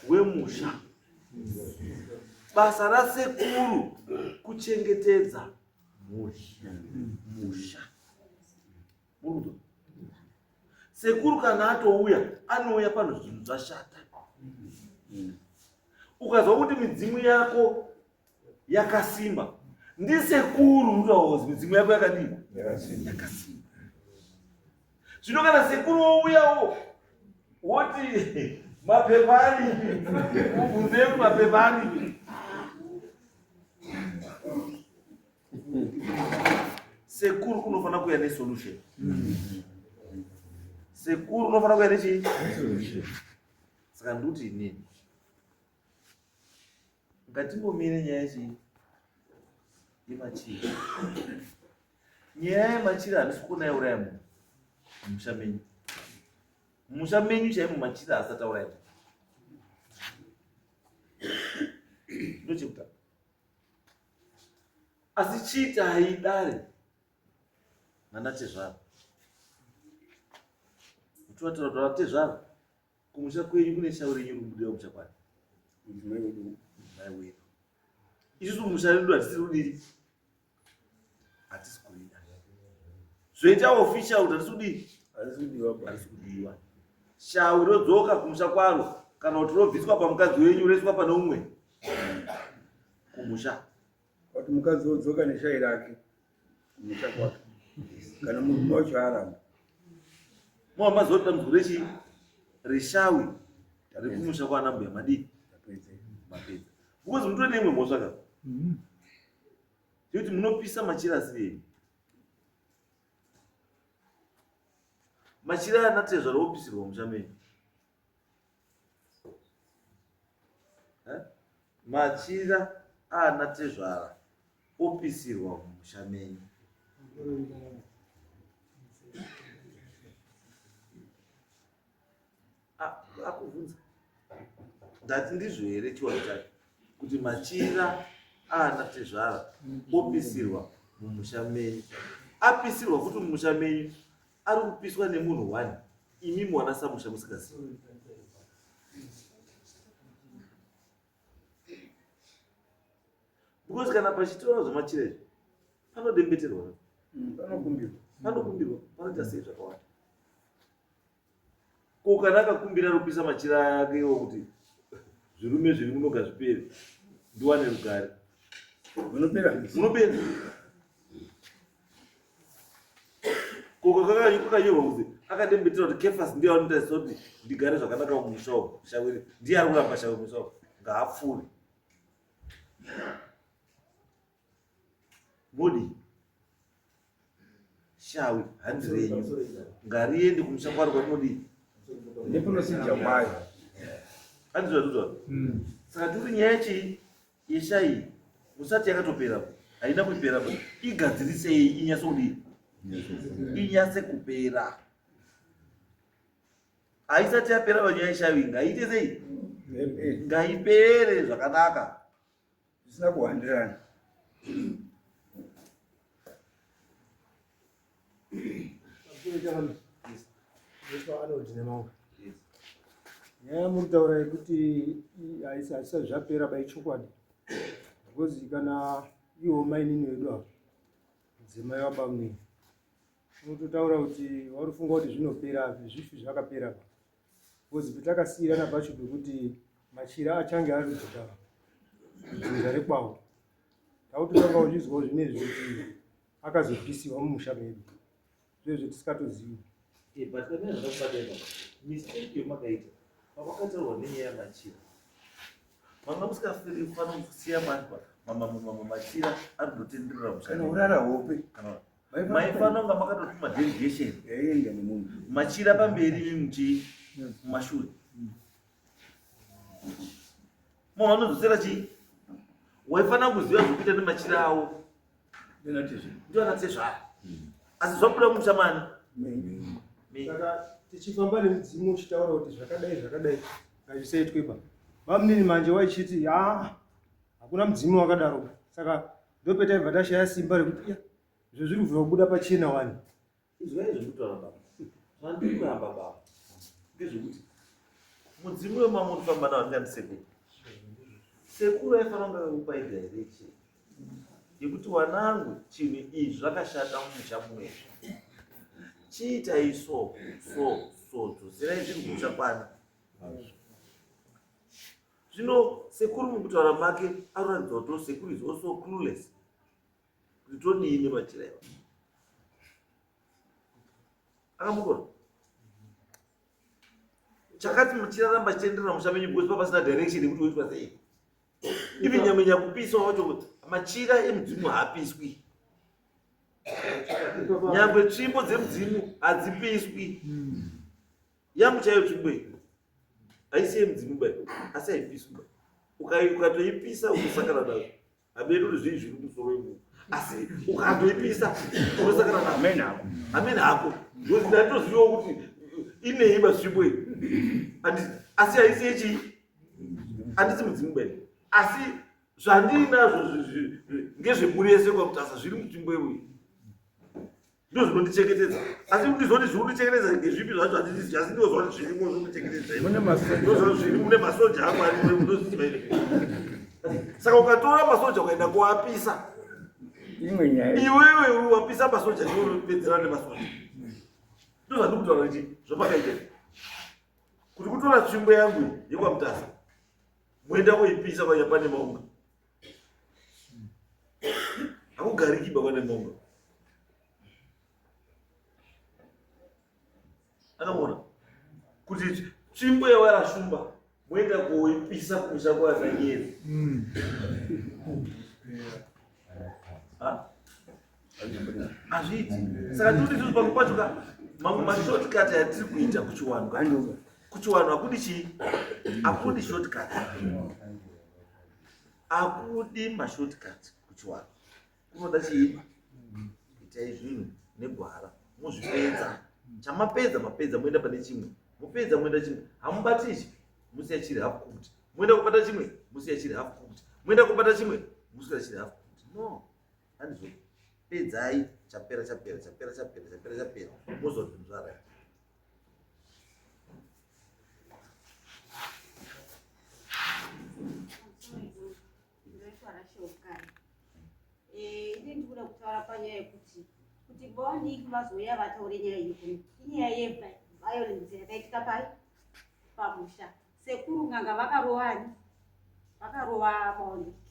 wemusha. Basa rasekuru kuchengetedza musha. Musha. Murudo. Sekuru kana atouya anouya pano zvinhu zvashata. Ukazwa kuti midzimu yako yakasimba ndisekuru unotaura midzimu yako yakadii yakasimba zvino kana sekuru wouyawo woti mapepa aripi ubvunzei kuti mapepa aripi sekuru unofanira kuuya nesolution sekuru unofanira kuuya nechii saka ndikuti inini Ngatimbomire nyaya yechii? Yemachira. Nyaya yemachira handisi kuona yauraya munhu mumusha menyu. Mumusha menyu chaimo machira asati auraya munhu. Ndochekutanga. Asi chiitai dare nanatezvara. Muchivatira kuti vatezvara Kumusha kwenyu kune shauri renyu rikubudira kumusha kwani? Mudzimai wedu. Mudzimai wedu. Isusu kumusha redu hatisi rudiri. Hatisi kurida. Zvoita official kuti hatisi kudii? Hatisi kudiwa. Hatisi kudiwa. Shauri rodzoka kumusha kwaro kana kuti robviswa pamukadzi wenyu roiswa pane umwe kumusha. Kuti mukadzi wodzoka neshai rake kumusha kwake kana murume wacho aramba. Mwa mazuva dambudziko rechii? Reshawi rekumusha kwana mbuya madii? Mapedza. Because mutori neimwe mhosva ka. Yekuti munopisa machira asiri enyu. Machira ana tezvara opisirwa musha menyu. Machira ana tezvara opisirwa mumusha menyu. Akubvunza ndati ndizvo here chiwano chake kuti machira ana tezvara opisirwa mumusha menyu apisirwa futi mumusha menyu ari kupiswa nemunhu one imi mwana samusha musingazivi because kana pachitora zvemachira izvi panodembeterwa panokumbirwa panokumbirwa panoita sei zvakawanda. Ko kana akakumbira rupisa machira ake iwo kuti zvirume zviri munoga zvipere ndiwane rugare. Munopera. Munopera. Ko kakanyorwa kuti akadembetera kuti Kefas ndiye anotarisira kuti ndigare zvakanaka mumusha umu. Shawiri ndiye ari kuramba shawi mumusha umu. Ngaapfuure. Modi shawi hanzi renyu ngariende kumusha kwaro kwarinodii neprocedure kwayo hanzi zvatutaura saka tiri nyaya chii yeshayi musati yakatopera haina kuipera igadzirisei inyase kudii inyase kupera haisati yapera panyaya yeshawi ngaiite sei ngaipere zvakanaka zvisina kuhandirana Nyaya yamuri kutaura yekuti haisati zvapera ba ichokwadi because kana iwo mainini vedu ava mudzimai wabamunini unototaura kuti warufunga kuti zvinopera zvifi zvakapera ba because patakasiyirana pacho pekuti machira achange ari kudzoka dzinza rekwavo takutotanga kuzvizwawo zvinezvi kuti akazopisiwa mumusha medu zvezvo tisikatozivi eh, but pane zvakakubata ipapo mistake yomakaita pamakatarwa nenyaya yamachira manga musikafanira kusiya machira ari kutotenderera musha urara hope maifanira kunga makatotuma delegation yaienda nemunhu machira pamberi imi muchii mumashure munhu anodzosera chii waifanira kuziva zvekuita nemachira awo ndio anatezvara asi zvabuda musha mani saka tichifamba nemudzimu uchitaura kuti zvakadai zvakadai ngazvisaitwe ba vamunini manje waichiti ha hakuna mudzimu wakadaro saka ndopetaibva tashaya simba rekuti ya izvo zviri kubva kubuda pachena wani Izwai zvekutaura baba. Zvandiri kuramba baba ngezvekuti mudzimu wemamunofamba nawo ndingani sekuru. Sekuru aifanira kunge akakupai direction yekuti wanangu chinhu izvi zvakashata mumusha mumwezve. Chiitai so so so dzoserai zvinhu kumusha kwani. Zvino sekuru mukutaura make aroratidza kuti sekuru is also clueless. Kuti todii nemachira iwa. Akamukona. Chakati machira ramba chitenderera musha menyu because papasina direction yekuti woitwa sei. Even nyama nyakupiswa wacho machira emudzimu haapiswi. Nyangwe tsvimbo dzemudzimu hadzipiswi. Yangu chaiyo tsvimbo iyi haisi yemudzimu bai asi haipiswi ba. Ukatoipisa unosakana nazvo. Hameno kuti zvii zviri musoro wemunhu asi ukatoipisa unosakana nazvo. Amen hako. Amen hako. Because ndatozivawo kuti inei ba tsvimbo iyi. Asi haisi yechii? Handisi mudzimu bai. Asi zvandinazvo ngezvemhuri yese kwaMutasa zviri mutsvimbo iyoyi. Ndozvinondichengetedza asi kuti zoti zviri kundichengetedza ngezvipi zvacho handizvizivi asi ndozva kuti zvirimo zvinondichengetedza ndozva zviri mune masoja angu arimo ndozviziva ini saka ukatora masoja ukaenda kuapisa imwe nyaya iwewe wapisa masoja ndiwe unopedzerana nemasoja ndozvandiri kutaura kuti zvapakaita kuti kutora tsvimbo yangu yekwaMutasa moenda koipisa kwanyapane maunga hakugariki baba nemongo akaona kuti tsvimbo yavarashumba moenda koipisa kumusha kwazanyeri hazviiti saka tiri kuti pamwe pacho ka mamwe mashortcut atiri kuita kuchiwanhu ka kuchiwanhu hakudi chii hakudi shortcut Hakudi mashortcut kuchiwanhu kunoda chiipa itai zvinhu negwara mozvipedza chamapedza mapedza moenda pane chimwe mopedza moenda chimwe hamubati ichi musiya chiri half cooked moenda kubata chimwe musiya chiri half cooked moenda kubata chimwe musiya chiri half cooked no handizvo pedzai chapera chapera chapera chapera chapera chapera mozwa zvinhu zvarai Eh, ini ndikuda kutaura panyaya yekuti kuti bondiki vazouya vataure nyaya iyi kuno inyaya violence yakaitika pai pamusha. Sekuru n'anga vakarovani vakarova baoneki.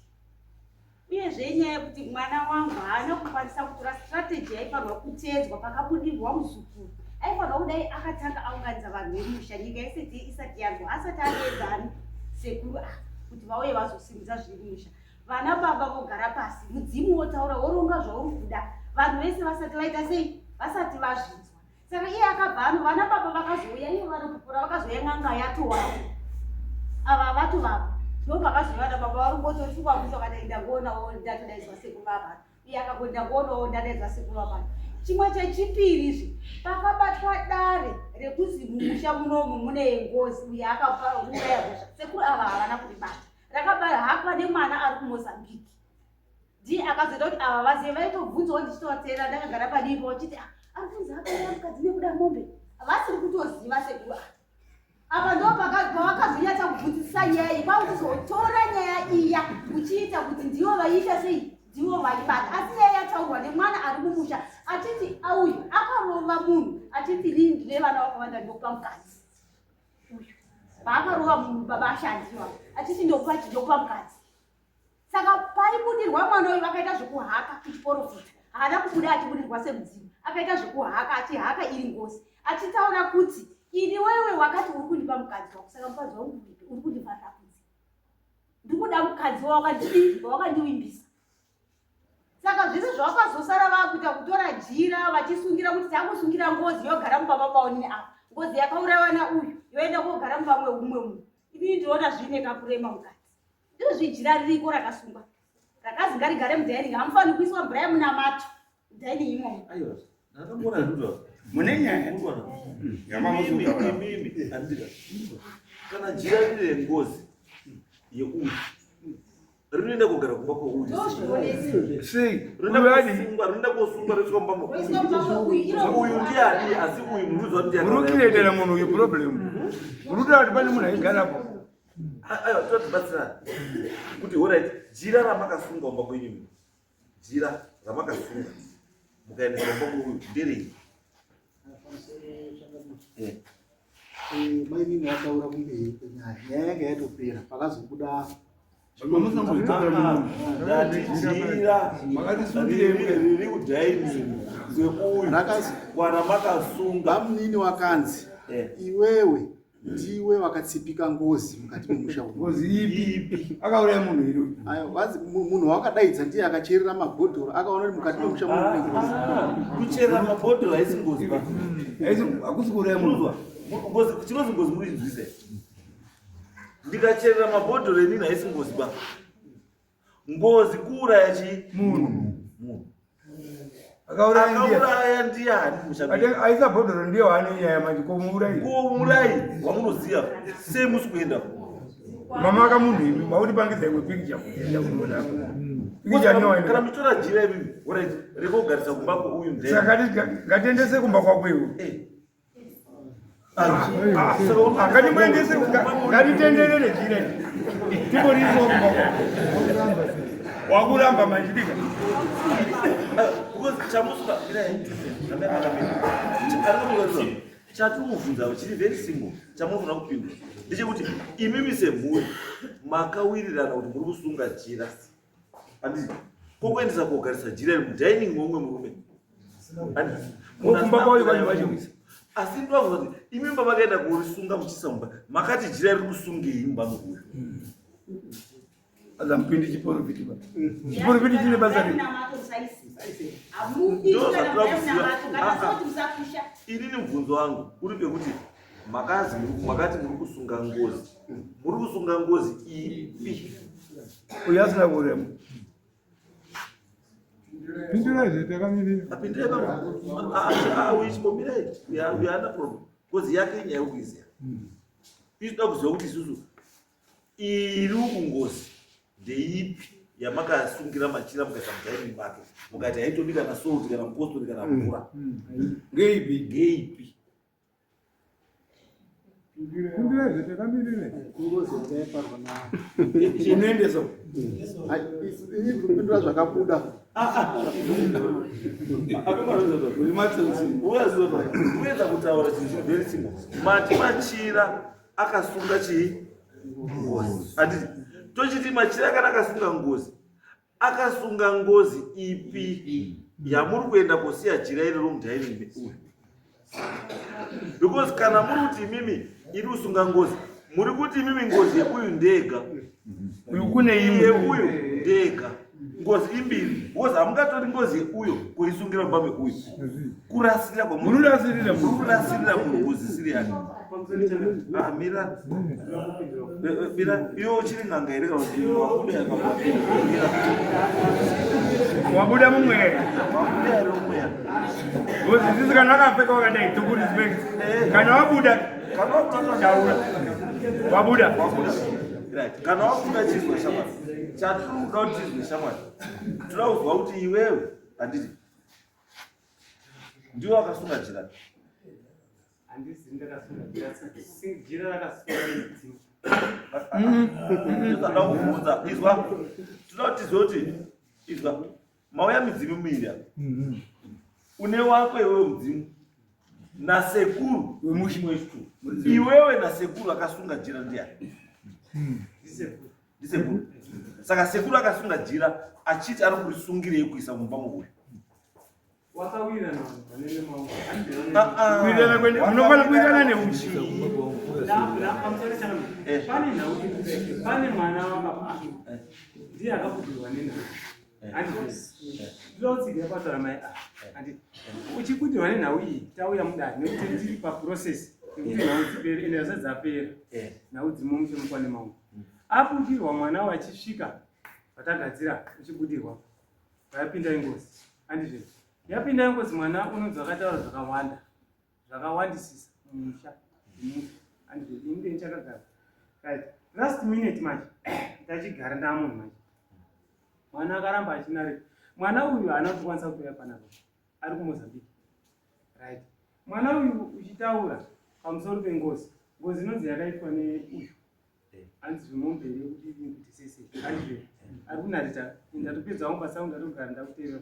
Uyezve inyaya yekuti mwana wangu haana kukwanisa kutora strategy yaifanirwa kuteedzwa pakabudirwa muzukuru. Aifanirwa kudai akatanga aunganidza vanhu vemusha nyika yese isati yanzwa asati adeedzani sekuru ah, kuti vauye vazosimudza zviri musha. Vana baba vogara pasi, mudzimu wotaura woronga zvauri kuda. Vanhu vese vasati vaita sei? Vasati vazvinzwa. Saka iye akabva ano vana baba vakazouya ivo vanopupura vakazouya n'anga yatowapo. Ava vatovapo. Ndo pakazouya vana baba vari kungoti kwakuti vakati ndangoonawo ndatodaidzwa sekuru vapano. Iye akangoti ndangoonawo ndadaidzwa sekuru vapano. Chimwe chechipiri izvi pakabatwa dare rekuzi mumusha munomu mune ngozi uye akauraya mhosva. Sekuru ava havana kuribata. Rakabara hakwa nemwana ari kuMozambique. Ndiye akazoita kuti ava vazive vaitobvunzawo ndichitovateerera ndakagara padivi vachiti ah, ari kunzi akauraya mukadzi nekuda mombe vasiri kutoziva sekuru ava. Apa ndo pavakazonyatsa kubvunzisisa nyaya iyi kwakuchizotora nyaya iya uchiita kuti ndivo vaiita sei ndivo vaibata asi nyaya yataurwa nemwana ari mumusha achiti auyu akarova munhu achiti rii ndine vana vakawanda ndokupa mukadzi uyu paakarova munhu baba ashandiwa achiti ndokupa ndokupa mukadzi Saka paibudirwa mwana uyu vakaita zvekuhaka kuchiporofita. Haana kubuda achibudirwa semudzimu. Akaita zvekuhaka achihaka iri ngozi. Achitaura kuti ini wewe wakati uri kundipa mukadzi wako saka mukadzi wangu uripi uri kundivharira kunze. Ndikuda mukadzi wawakandidii wawakandivimbisa. Saka zvese zvavakazosara vakuita kutora jira vachisungira kuti takusungira ngozi yogara mumba mabaonini apa. Ngozi yakaurayiwa nauyu yoenda kogara mumba mweumwe munhu. Inini ndinoona zviine kakurema mukati. Ndozvi jira ririko rakasungwa. Rakazi ngarigare mudining hamufaniri kuiswa mvura yemunamato mudining imomo. Aiwa, ndakamboona zvinotaura. Mune nyaya. Yamamuzotaura. Imimi, andika. Kana jira riri rengozi yeuyu rinoenda kogara kumba kweuyu. Sei? Rinoenda kosungwa roiswa mumba meuyu. Uyu ndiani asi uyu muruzi wati ndiani. Muri kuiretera munhu uyu problem. Muri kutaura kuti pane munhu aigarapo. Aiwa totibatsirana kuti horit jira ramakasunga umba kwenyu jira ramakasunga mukaendesa umba kweuyu nderei eh. Eh, mainini vataura kumberi kwenyaya nyaya yanga yatopera pakazobuda riri kudaini kweuyu kwaramakasuga bamunini wakanzi eh. iwewe Ndiwe wakatsipika ngozi mukati memusha uno. Ngozi ipi? Akauraya munhu here uyu? Ayo, wazi munhu wawakadaidza ndiye akacherera mabhodhoro akaona kuti mukati memusha muno mune ngozi. Ah, kucherera mabhodhoro haisi ngozi ba. Haisi hakusi kuuraya munhu. Ngozi chinozi ngozi muri nzwise. Ndikacherera mabhodhoro inini haisi ngozi ba. Ngozi kuuraya chii? Munhu. Munhu. Akauraya ndiani? Aisa bhodhoro ndiye waane nyaya manje komuurayi. Komuurayi wamunoziva sei musi kuenda? Mama akamunhu imi mautipangidza imwe picture kuenda kunoona. Picture no. Kana muchitora jira imi, alright, rekugarisa kumba kweuyu ndiye. Saka ngatiendese kumba kwako iwe. Eh. Ngatimuendese, ngatitenderere jira iri. Timboriiswa kumba kwako. Wakuramba manje dika. Chatimubvunza chiri very simple chamunofanira kupindura ndechekuti imimi semhuri makawirirana kuti muri kusunga jira handiti kokuendesa kogarisa jira iri mudining momumwe murume Kumba kwayo vanhu vachiwisa. Asi ndinovaudza kuti imi mumba makaenda korisunga muchiisa mumba makati jira riri kusungei mumba meuyu. Azamupindi chiporofiti ba. Chiporofiti chine basa rei? Inini mubvunzo wangu uri pekuti makazi makati muri kusunga ngozi muri kusunga ngozi ipi? Uyu asina kurema. Pindurai zve takamirira. Apindurai baba. Ah, uyu chimbomirai. Uyu uyu haana problem. Ngozi yake inyaya yekuiziva. Isu toda kuziva kuti isusu iri uku ngozi ndeipi yamakasungira machira mukaisa mudining make mukati haitodi kana salt kana mupostori kana mvura. Ngeipi? Ngeipi? Unoendesa kupindura zvakabuda. Uedza kutaura chinhu chiri very simple. Mati machira akasunga chii? Ngozi. Handiti tochiti machira kana akasunga ngozi, akasunga ngozi ipi yamuri kuenda kosiya jira iri romudining uyu? Because kana muri kuti imimi iri kusunga ngozi, muri kuti imimi ngozi yeuyu ndega, uyu kune imwe yeuyu ndega, ngozi imbiri. Because hamungatori ngozi yeuyo kuisungira mumba meuyu. Kurasirira kwamuri kurasirira munhu ngozi isiri yake. Ah, mira mira, iwe uchiri n'anga here kana kuti wabuda here? Wabuda mumweya. Wabuda here mumweya? Ngozi sisi kana wakapfeka wakadai tokurespect. Kana wabuda taura. Wabuda. Right. Kana wabuda chizwa shamwari. Chatiri kuda kuti tizwe shamwari. Tinoda kuzwa kuti iwewe handiti ndiwe wakasunga jira. Handisi ndakasunga jira, jira rakasunga nemidzimu. Ndinoda kubvunza, izwa. Tinoda kuti tizwe kuti izwa. Mauya midzimu miiri apa. Une wako iwewe mudzimu nasekuru iwewe nasekuru akasunga jira ndiani? Ndisekuru. Saka sekuru akasunga jira achiti ari kurisungirei kuisa mumba mouyu? Wakawirirana vanene maoko. Kuwirirana kwene munofanira kuwirirana neuchi. Pamusoro chano pane nhau, pane mwana wakapa ndiye akabudirwa nenhau. Ndinotsigira pataura mai a andi uchibudirwa nenhau iyi, tauya mudare nekuti tiri paprocess yekuti nhau dzipere, ende dzasati dzapera nhau dzimo muchemukwane maungu. Abudirwa mwana wachisvika patagadzira uchibudirwa vayapinda ingozi, andizve yapinda ingozi. Mwana unonzi akataura zvakawanda zvakawandisisa mumusha, andizve ini ndeni chakagara. Right, last minute manje ndachigara ndamunhu manje, mwana akaramba achinare. Mwana uyu haana kutokwanisa kuuya panapa, ari kuMozambique. Right, mwana uyu uchitaura pamusoro pengozi, ngozi inonzi yakaitwa neuyu, hanzi zvemombe yekudini kuti sese, handizve ari kunarita. Ndatopedza wangu basa angu, ndatogara ndakuteerera.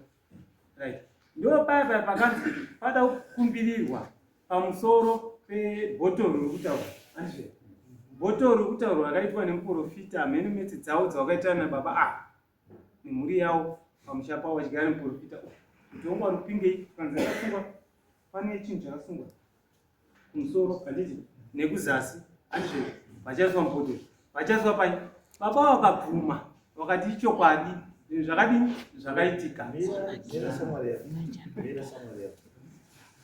Right, ndo paya paya pakanzi pada kukumbirirwa pamusoro pebhotoro rokutaura, handizve bhotoro rokutaurwa rakaitwa nemuprofita mheno metsi dzavo dzavakaitana nababa ava nemhuri yavo pamusha pavo vachigara nemuprofita uyu kuti wangu wari kupingei. Kanzi akasungwa, pane chinhu chakasungwa kumusoro, handiti, nekuzasi, handizve vachaiswa mubhotoro, vachaiswa pai. Baba vakabvuma, vakati ichokwadi, zvinhu zvakadini zvakaitika. Mira shamwari yako. Mira shamwari yako.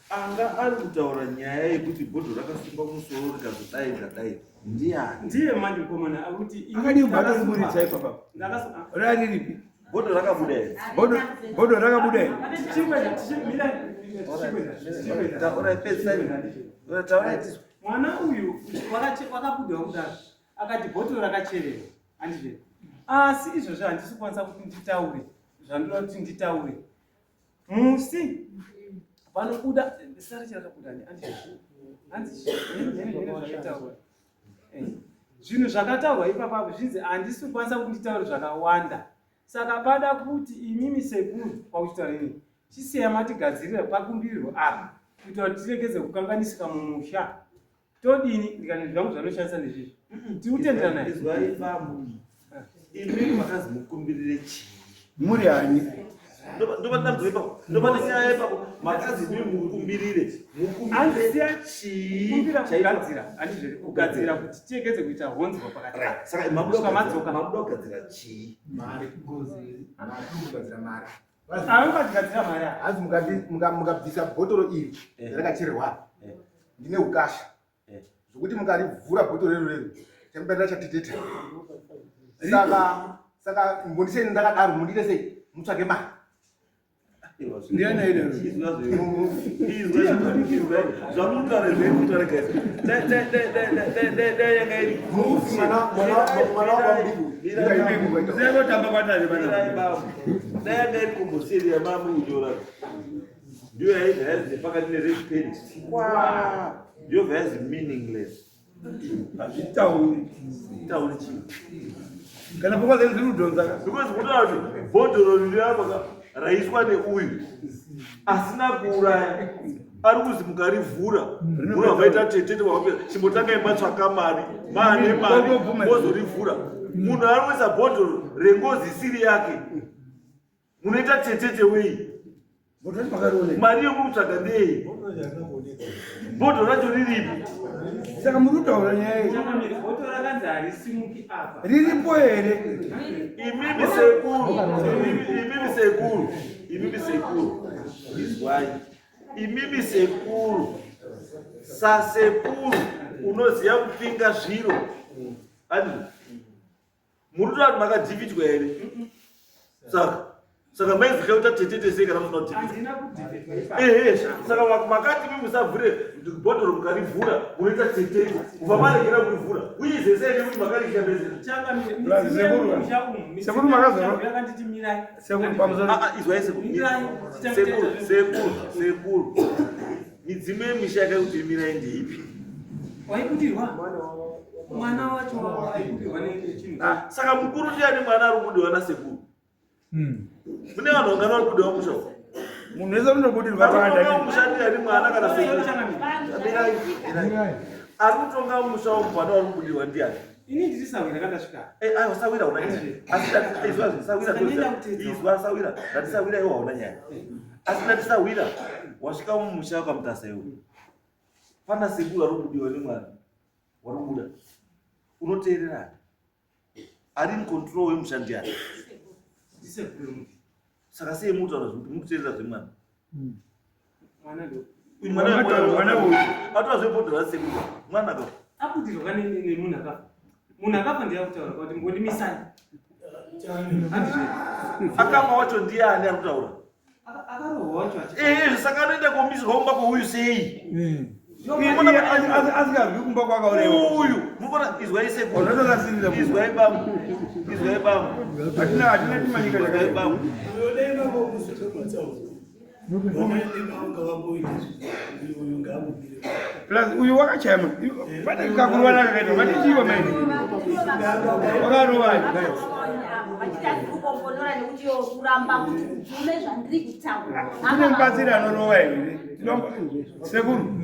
Anga ari kutaura nyaya yekuti bhodho rakasungwa musoro rikazodai rikadai ndiani? Ndiye manje mukomana akuti Akadii kubata kuburitsa ipapa? Ndakasunga. Rari ripi? Bhodho rakabuda here? Bhodho rakabuda here? Tichikwenda, mira, tichikwenda, tichikwenda. Taura pedzisai. Taura tiswe. Mwana uyu wakabudwa kudaro, akati bhotoro rakachererwa, handizve, asi izvozvo handisi kukwanisa kuti nditaure zvandinoda kuti nditaure. Musi panobuda sara chirakabuda, hanzi zvakataurwa, zvinhu zvakataurwa ipapapo zvinzi handisi kukwanisa kuti nditaure zvakawanda. Saka pada kuti imimi sekuru kwakuchitaura inini chisiya matigadzirira pakumbirirwa apa kuitira kuti tiregedze kukanganisika mumusha. Todini? Ndikati zvangu zvanoshandisa ndezvizvi, tiri kutenderana here? Izwai bambo. Imi makazi mukumbirire chii? Muri ani? Ndopane ipapo. Ndopane nyaya ipapo. Makazi imi mukumbirire. Mukumbirire chii? Kumbira kugadzira, handizve, kugadzira kuti tiregedze kuita honzwa pakati. Right. Saka mabuda Kusvika madzoka. Mabuda kugadzira chii? Mari. Ngozi. Mari kugadzira mari. Aungatigadzira mari apa. Hanzi mukabvisa bhotoro iri rakachererwa, ndine ukasha zvokuti mukarivhura bhotoro rero rero chamubatira chateteta. Saka mbondisei ndakadaro, mundiite sei, mutsvage mari. Ndiani aidaro? Zvamutaura zvekutaura guys. Dai yanga iri Mwana wabamudiki. Usangotamba kwatari pana. Dai yanga iri komboseri yamamuri kunyora, ndiyo yaibva yazi nepakati nered pen kwa, ndiyobva yazi meaningless. Hazvitauri. Tauri chii? Kana pfungwa dzedu dziri kudhonza. Because kutaura kuti bhodhoro riri apa ka. Raiswa neuyu asina kuuraya ari kuzi mukarivhura munhu vakaita tetete vakapera chimbotangai matsvaka mari maane mari mozorivhura munhu ari kuisa bhodhoro rengozi isiri yake munoita tetete wei mari yokutsvaga ndei bhodho racho riripi saka muri kutaura nyaya iyi riripo here imimi sekuru imimi sekuru imimi sekuru izwai imimi sekuru sasekuru unoziva kupinga zviro ani muri kutoda kuti makadhivhitwa here saka saka maizvika kuita tetete sei kana musina kudhivhitwa ehe saka makati mi musavhure bhodhoro mukarivhura munoita tetete kubva maregera kurivhura uyizesei nekuti makarikira besekuru makazoro sekuru pamusoro ah, ah, izwai sekuru sekuru sekuru sekuru Midzimu yemisha yakakuti mirai ndeipi? Waibudirwa mwana wacho aibudirwa nechinhu. Ah, saka mukuru ndiani mwana ari kubudirwa nasekuru? Mune vanhu vangani vari kubudirwa musha umu? Munhu wese unobudirwa pakadai. Musha ndiani mwana kana sekuru? Mirai, mirai. Ari kutonga musha umu mwana wari kubudirwa ndiani? Ini ndiri sawira kandasvika. Eh, aiwa sawira una nyaya. Asi ndati izwa sawira izwa sawira. Ndati sawira iwe hauna nyaya. Asi ndati sawira wasvika mumusha ukamutasa iwe. Pana sekuru ari kubudiwa nemwana. Wari kubuda. Unoteerera. Ari in control wemusha ndiani? Ndisekuru. Saka sei mutaura zvekuti mukuteerera zvemwana? Mwana ndo. Uyu mwana mwana uyu. Atora zvebhodhoro rasekuru. Mwana ka. Abudirwa nemunhu akafa. Munhu akafa ndiye akutaura kuti mbondimisai. Akafa wacho ndiani ari kutaura? Akarohwa wacho achi. Eh, saka anoenda komisirwa kumba kweuyu sei? Asingarwi kumba kwakauraiwa. Uyu, mukona izwai sekuru. Izwai bamu. Izwai bamu. Hatina hatina timanyika Izwai bamu. Plus uyu wakachaya munhu. Pane kakurovana kakaita vatichiwa maini. Wakarovana. Kune mubatsiri anorova here? Sekuru.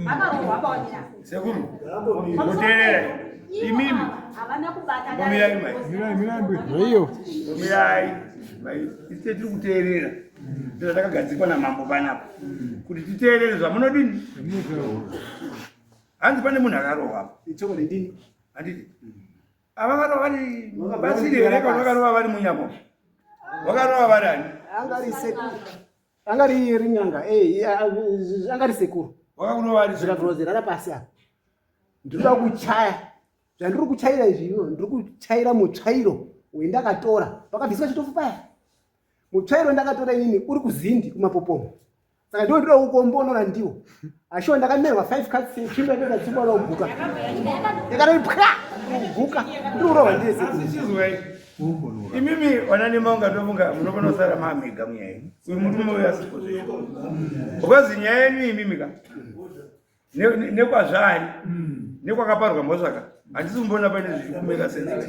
Sekuru. Muteerera. Imimi. Mirai mai. Iyo. Mirai. Mai. Isu tiri kuteerera. Ndozvatakagadzikwa namambo panapa. Kuti titeerere zvamunodini. Hanzi pane munhu akarohwa apa. Ichokwadi ndini. Handiti. Ava vakarova vari batsiri here kana vakarova vari munyama? Vakarova vari ani? Anga ari sekuru. Anga ari rinyanga. Eh, anga ari sekuru. Vakakurova vari Zvikatorodze rara pasi apa. Ndinoda kuchaya. Zvandiri kuchaira izvi ivo, ndiri kuchaira mutsvairo wendakatora. Pakabviswa chitofu paya. Mutsvairo wendakatora inini uri kuzindi kumapopomo. Saka ndiwo ndinoda kukombonora ndiwo. Ashuwa ndakamerwa 5 cuts tsvimbo yatoita tsvimbo yakuguka. Yakadai pwa kuguka. Ndiri kurohwa ndiye sekuru. Asi chizwai. Imimi vana nemaunga ndofunga munofana kusara mamega munyaya iyi. Uyu murume uyu asipo zve. Because nyaya yenyu imimi ka. Nekwazvaari nekwakaparwa mhosva ka. Handisi kumboona paine zviri kumeka sense.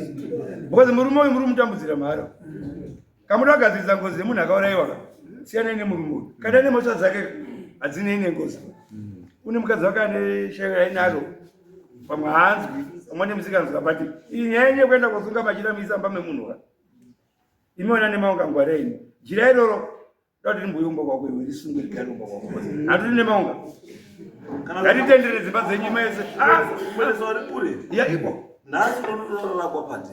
Because murume uyu muri kumutambudzira mahara. Kamuda kugadzirisa ngozi yemunhu akaurayiwa ka. Siyanai nemurume uyu. Kana nemhosva dzake hadzinei nengozi. Une mukadzi wake ane shayo rainaro. Pamwe haanzwi, pamwe nemusikanzwa but iyi nyaya yenyu yekuenda kosunga machira muisa mumba memunhu ka. Imi vana nemaunga ngwarai imi. Jira iroro da kuti rimboiumba kwako iwe risungwe rigare kumba kwako. Hatiri nemaunga. Ngatitendere dzimba dzenyu mese. Ah, Mwene uri kure. Ya iko. Nhasi unotorara kwapati.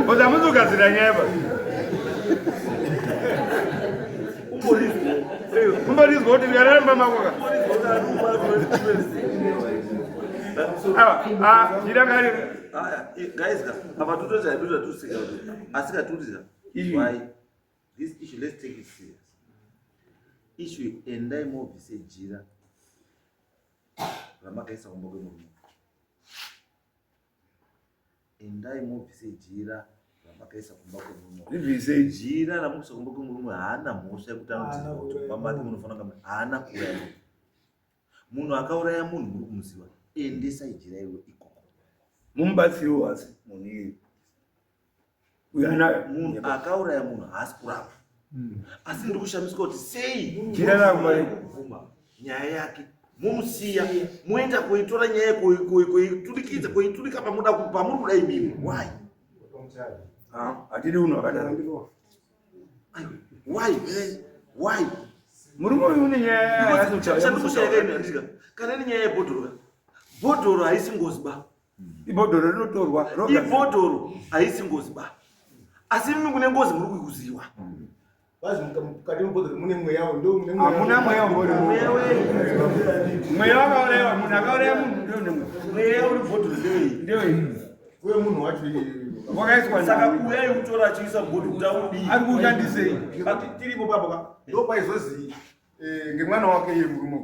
Oza hamuzi kugadzira nyaya pa. Umborizwa kuti ndikarara mumba mako ka. Awa, ah, jira ngari. Guys, apa tutoita hedu zvatusika kuti asi katuriza. Why? This issue, let's take it serious. Issue endai mobvise jira ramakaisa kumba kwemurume. Endai mobvise jira ramakaisa kumba kwemurume. Ribvisei. Jira ramukuisa kumba kwemurume haana mhosva yekuti anoti kuti kumba make munofanira kunge haana kuuraya munhu. Munhu akauraya munhu muri kumuziva. Endesai jira iro ikoko. Mumubatsirewo asi munhu iyeye. Uyo anayo. Munhu akauraya munhu haasi kuramba. Asi ndiri kushamiswa kuti sei Jira rako mari. kubvuma nyaya yake momusiya moenda koitora nyaya koiturikidza koiturika pamuda pamuri kuda imimi. Why? Ah, hatidi unhu wakadaro. Why? Why? Murume uyu une nyaya Chandikushaya kaini andika. Kana ine nyaya yebhodhoro ka. Bhodhoro haisi ngozi ba. Ibhodhoro rinotorwa. Ibhodhoro haisi ngozi ba. Asi imi kune ngozi muri kuikuziwa. Bazi mukati mebhodhoro mune mweya ndo mune mweya. Hamuna mweya mubhodhoro. Mweya wei? Mweya wakaurayiwa munhu akauraya munhu ndio une mweya. Mweya uri bhodhoro ndewei? Ndewei? Uye munhu wacho Wakaiswa Saka nani? uyai kutora achiisa mubhodhoro kuti audii? Ari kuushandisei? Tiripo papo ka. Ndopaizozi ngemwana wake iye murume.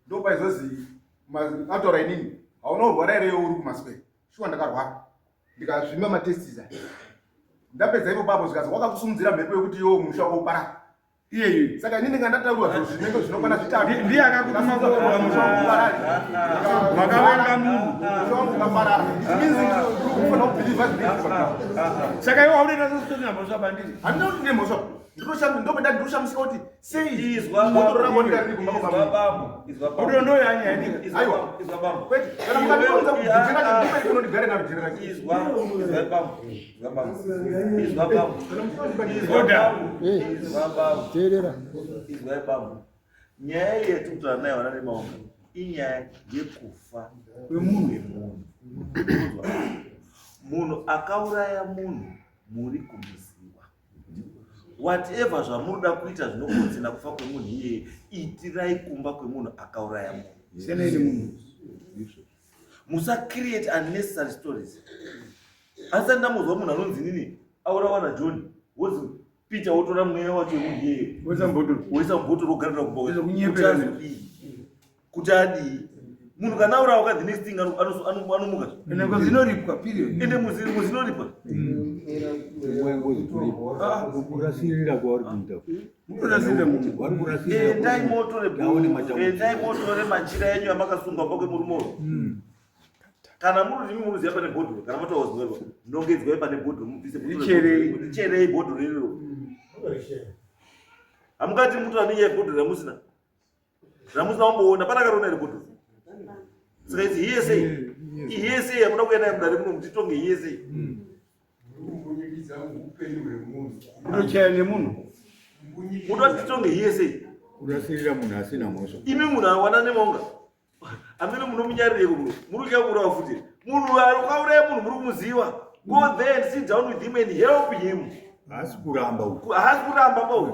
Ndopaizozi ataura inini. Hauna kurwara here iwe uri kumaswera? Shuwa ndakarwara. Ndikazvimba matestis aya. Ndapedza ipo papo zvikanzi wakakusumudzira mhepo yekuti iwe musha wako uparare. Iyeyu. Saka inini nga ndataurwa zviro zvinenge zvinokwana zvitatu. Ndiye akakutuma kuroora musha wangu uparare. Makavenga munhu. Musha wangu ukaparara. It means ndiri kufanira kubhilivha zvinenge zviri. Saka iwe haunoita sesitori mhosva bandiri. Handina kuti ndine mhosva. Ndopenda ndinoshamisika kuti sei Izwa bhodhoro rangu ndinga riri kumba Izwa kwababa. bambo. Izwa bambo. Bhodhoro ndo yanya yandika. Izwa Aiwa. bambo. Izwa bambo. Kwete, kana mukandiudza kuti jira racho ndipe kuno ndigare naro jira racho. Izwa. Izwa bambo. Izwa bambo. Izwa bambo. Izwa Order. bambo. Izwa bambo. Teerera. Izwa bambo. Nyaya iyi yatiri kutaura nayo vana nemaonga inyaya yekufa Kwemunhu. kwemunhu. Munhu akauraya munhu muri kumuziva. Whatever zvamunoda kuita zvinokonzera kufa kwemunhu iyeye, itirai kumba kwemunhu akauraya munhu. Siyanai nemunhu. Musa create unnecessary stories. Asi ndamuzwa munhu anonzi nini aurawa naJohn, wozi Peter wotora mweya wacho wemunhu iyeye. Woisa mubhodhoro. Woisa mubhodhoro wogarira kumba Izvo kunyepera Kuti azodii? Kuti adii? Munhu kana aurawa ka the next thing anomuka. Ende ngozi inoripwa period. Ende ngozi inoripwa. Kurasirira kwauri kuita. Munorasirira munhu. Vari kurasirira. Endai motore Ndaone matambudziko. endai motore machira enyu amakasunga kumba kwemurume uyu. Kana muri ndimi munoziva pane bhodhoro, kana mataura zvinyorwa, nongedzwai pane bhodhoro mubvise bhodhoro. Richerei. Richerei bhodhoro iroro. Hamungati mutora nenyaya yebhodhoro ramusina. Ramusina kumboona, pana akaroona here bhodhoro. Saka idzi hearsay. Ihearsay yamuda kuuya nayo mudare muno mutitonge hearsay. Kumbunyikidza upenyu hwemunhu. Kutochaya nemunhu. Munoda titonge hearsay. Kurasirira munhu asina mhosva. Imi munhu awana nemonga. Amene munomunyarireko muno. Muri kuya kuurawa futi. Munhu akauraya munhu muri kumuziva. Go there and sit down with him and help him. Haasi kuramba uyu. Haasi kuramba pa uyu.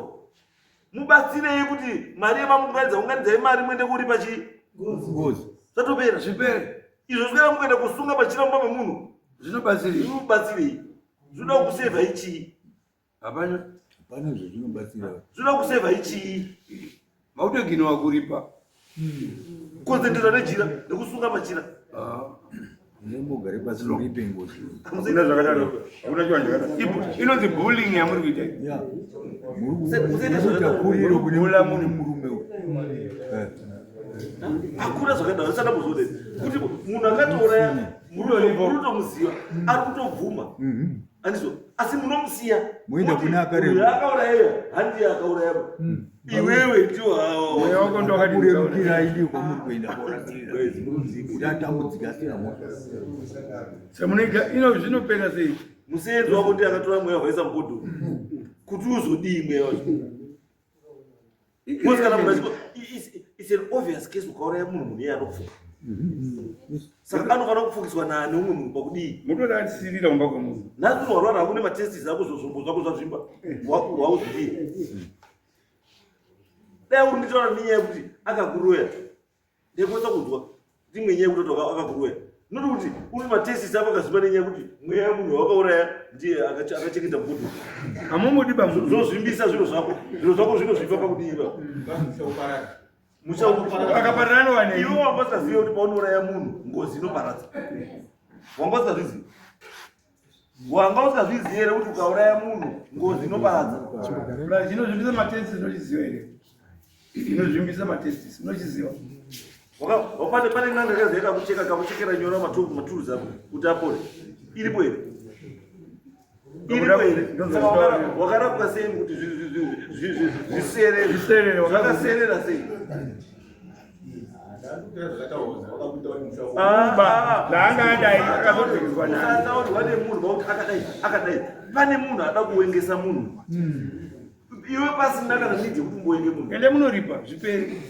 Mubatsirei kuti mari yemamunganidza unganidzai mari muende kuripa chii? Ngozi. Zvatopera. Zvipere. Izvo zvikana mukuenda kusunga pachiramba memunhu. Zvinobatsirei. Zvinobatsirei. Zvinoda kusevha ichii? Hapana. Hapana zvazvinobatsira. Zvinoda kusevha ichii? Mautoginowa kuripa. Konzentrera nejira nekusunga machira. Nemugare pasi muripe ngozi. Hakuna zvakadaro. Hakuna chivanhu chakadaro. Inonzi bullying yamuri kuita. iyi. Ya. Musaite Muri kuriro kune Kula munhu. murume uyu. Hakuna zvakadaro zvisada kuzodei. Kuti munhu akatouraya muri kutomuziva ari kutobvuma. Andizvo. Asi munomusiya. Moenda Moti, kune akarerwa. uyu akauraya handiye akauraya. Iwewe ndiwo hawo. Mweya wako ndo wakadii. Kurerukira idi kwamuri kuenda korasirira. Kuti atambudzike asina mhosva. Samunoita ino zvinopera sei? Musenzi wako ndiye akatora mweya waisa mubhodhoro. Kuti uzodii mweya wacho? Because kana munhu achiko it's an obvious case ukauraya munhu munhu iye anokufuka. Saka anofanira kufukiswa naani umwe munhu pakudii? Mutorasirira kumba kwemunhu. Nhasi unorwara hako nematestis ako zvombo zvako zvazvimba. Wauzodii? Dai uri nditaura nenyaya yekuti akakuroya. Ndikwanisa kunzwa ndimwe nyaya yekuti akakuroya. Not kuti uri matestis ako akazvimba nenyaya yekuti mweya wemunhu wakauraya ndiye akachengeta mubhodhoro. Hamumudi bamunhu. Zvozvimbisa zviro zvako. Zviro zvako zvinozvimba pakudii ipapo. Akaparara anowanei? Iwe wanga usingazivi kuti paunouraya munhu ngozi inoparadza. Wanga usingazvizivi. Wanga usingazvizivi here kuti ukauraya munhu ngozi inoparadza? Chinozvimbisa matestis unochiziva here? Inozvimbisa matestis unochiziva? Pane pane n'anga kazi yakakucheka kakuchekera nyora maturuzi ako kuti apore. Iripo here? Iripo here? Saka wakarapwa sei kuti zviserere? Zvakaserera sei? Zvaangadai akazodzikiswa nani? Usataurwa nemunhu pakuti akadai akadai. Pane munhu ada kuwengesa munhu. Iwe pasina kana need yekuti umbowenge munhu. Ende munoripa zvipere.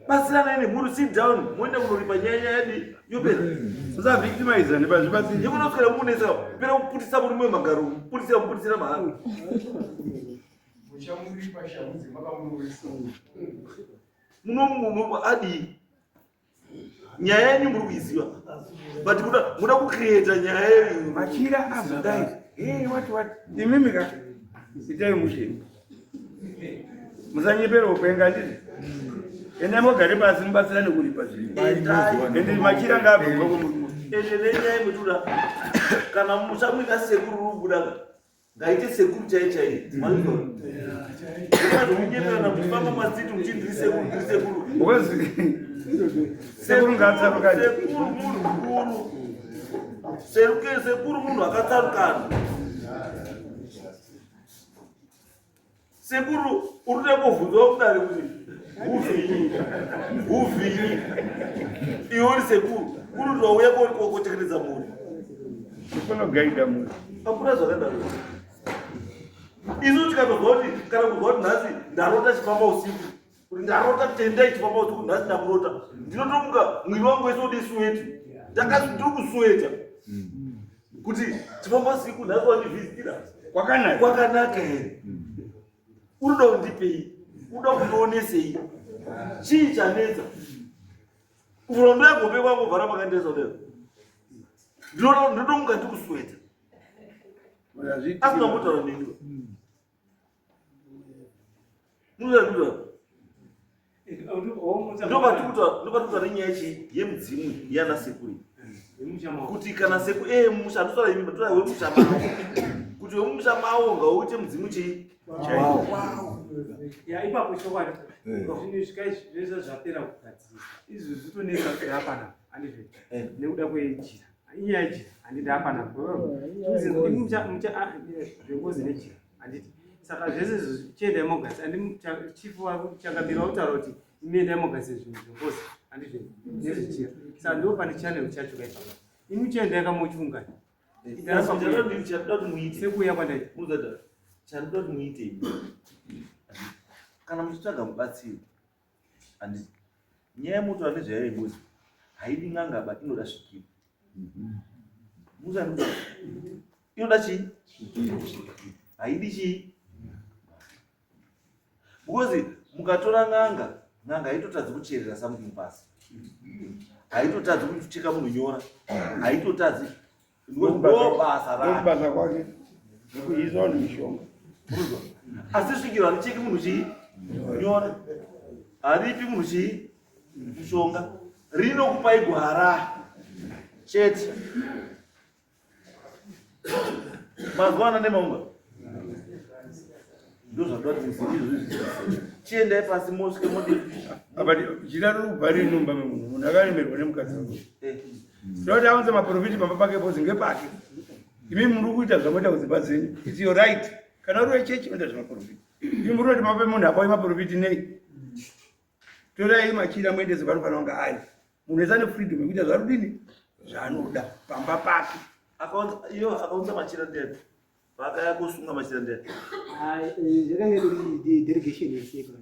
Batsiranai nemhuri sit down moenda kunoripa nyaya nyaya yadi yopera. Musavictimize nepazvibatsiri. Yekunoswera munetsa pera kuputisa murume wemagaro kuputisa kuputisira mahara. Muchamuripa shamhu dzemakamurovesa. Muno adii? Nyaya yenyu muri kuiziva but muda kucreata nyaya yenyu. Machira azodai. Hey, what what? Imimi ka. Itai mushe. Musanyepera kupenga ndizvo. Endai mogare pasi mubatsirane kuripa zvinhu. Ende machira ngaabve kubva kwemurume. Ende nenyaya yekutura kana musha muina sekuru rubuda ngaite sekuru chai chai. Mazvonyeperana muchifamba masiti muchiti ndiri sekuru ndiri sekuru. Because sekuru ngaatsarukane. Sekuru munhu mukuru. Sekuru munhu akatsarukana. Sekuru uri kuda kuvhunzwa kudare kuti huvhinyi huvhinyi iwe uri sekuru uri kuti wauya kotekeredza mhuri unogaida mhuri hakuna zvakadaro isu tikatozwa kuti kana kuzwa kuti nhasi ndarota chifamba usiku kuti ndarota tendai chifamba usiku nhasi ndakurota ndinotomuka mwiri wangu wese udi suweti ndakazindiri kusuweta kuti chifamba siku nhasi wandivhizitira kwakanaka kwakanaka here unoda kundipei unoda kundionesei chii chanetsa kuvhura ndoyagope kwangu vhara makandesa kudero ndinotomuka ndikusweta asina kutaura neni ndopatikuta nenyaya chii yemudzimu yana sekuru kuti kana seku e musha andotaura imi tora wemusha mawo kuti wemusha mawo ngauite mudzimu chii ya ipapo chokwadi zvinhu izvi kai zvese zvapera kugadzirisa izvi zvitonetsa kuti hapana handizve nekuda kwejira inyaya yejira handiti hapana zvengozi nejira handiti saka zvese izvo chiendai mogasi andi chief changamira kutaura kuti imi endai mogasi zvinhu zvengozi handizve nezvechira saka ndo pane channel chacho kaipapa imi chiendai kamochiungana sekuuya kwandaita chandoda kuti muite imi kana muchitsvaga mubatsiri handiti nyaya yemoto ane zvayo yengozi haidi n'anga ba inoda svikiro musa inoda chii haidi chii because mukatora n'anga n'anga haitotadzi kucherera something pasi haitotadzi kucheka munhu nyora haitotadzi ndo basa rake kwake nekuisa vanhu mishonga asi svikiro haricheki munhu chii nyora haripi munhu chii mushonga rinokupai gwara chete mazuva ana nemaunga ndozvadoda kuti muzivi izvozvi chiendai pasi mosvike modi apa jira riri kubva riri mumba memunhu munhu akaremerwa nemukadzi wake eh. tinoda kuti aunze maprofiti pamba pake pozi ngepake imi muri kuita zvamoita kudzimba dzenyu its your right kana uri wechechi unoita zvemaprofiti imi muri kuti mape munhu apawe maprofiti nei torai machira muendese kwanofanira kunge ari munhu wese ane freedom yekuita zvaari kudini zvaanoda pamba pake iyo akaunza machira ndiyani paakaya kosunga machira ndiyani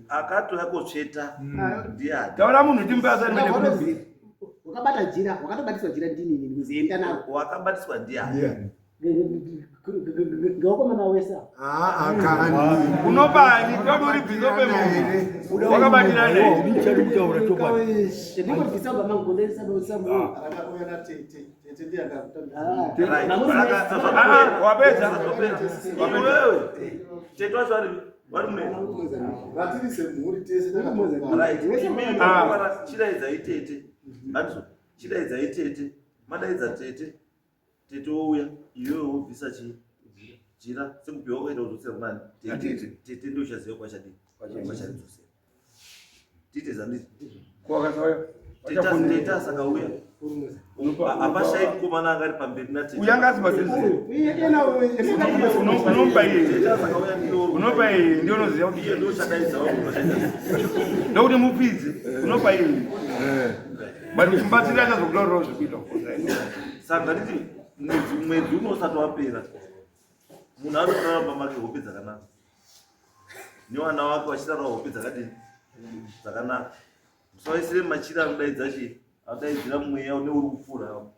akatouya kotsveta ndiyani taura munhu timupe asani wakabata jira wakatobatiswa jira ndini ini kuzi enda naro wakabatiswa ndiyani ngewakomana wese unopani todi uri bhizo pemunhu wakabatira wapedza tete wacho ari vari semhuri tese chidaidzai tete andizvo chidaidzai tete madaidza tete Tete wouya iwewe wobvisa chii jira sekupiwa kwakaita kudzosera kunani tete tete ndochaziva kwachadii kwacharidzosera tite zanditi kwakasauya. Teta akauya hapashayi mukomana anga ari pamberi nateta. Uyu anga asi padhuze. Unomupa iye. Unopa iye ndiye unoziva kuti iye ndochadaidza wangu ndokuti mupfidze. Unopa iye. But mubatsiri achazokutaurirawo zvekuita. Saka nditi mwedzi mwedzi uno usati wapera munhu anotorara mumba make hope dzakanaka nevana wake vachirarawo hope dzakadini dzakanaka. Musawaisire machira anodaidza chii? Anodaidzira mweya une uri kupfuura apo.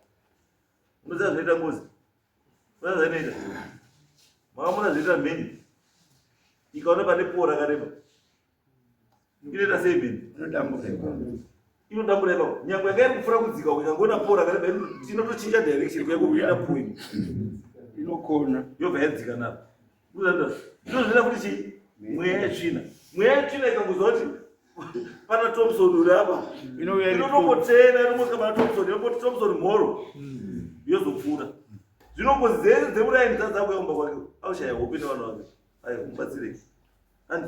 Unoziva zvinoita ngozi? Unoziva zvinoita? Makamona zvinoita mheni? Ikaona pane puwo rakareba. Inoita sei mheni? Inodambura ipapo. Inodambura ipapo. Nyangwe yanga iri kupfuura kudzika uko ikangoona puwo rakareba inotochinja direction kuya kupinda puwo ino. Inokona. Yobva yadzika napo. Ndozvinoita kuti chii? Mweya yetsvina. Mweya yetsvina ikangozwa kuti pana Thompson uri apa. Inotombotena inombosvika pana Thompson, inomboti Thompson mhoro. Yozopfuura. Zvino ngozi dzese dzemuraini dzadzakuya kumba kwake. Aushaya hope nevana vake. Ayo mubatsirei. And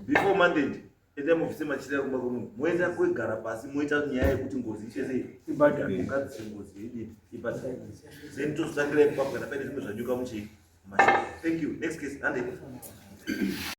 before Monday endai mubvise machira ari kumba kwemunhu moenda kwegara pasi moita nyaya yekuti ngozi iite sei Ibhadharwe. mugadzise ngozi yedini ibhadharwe then tozotangira ipapo kana paine zvimwe zvanyuka muchii mumashoko thank you next case hande.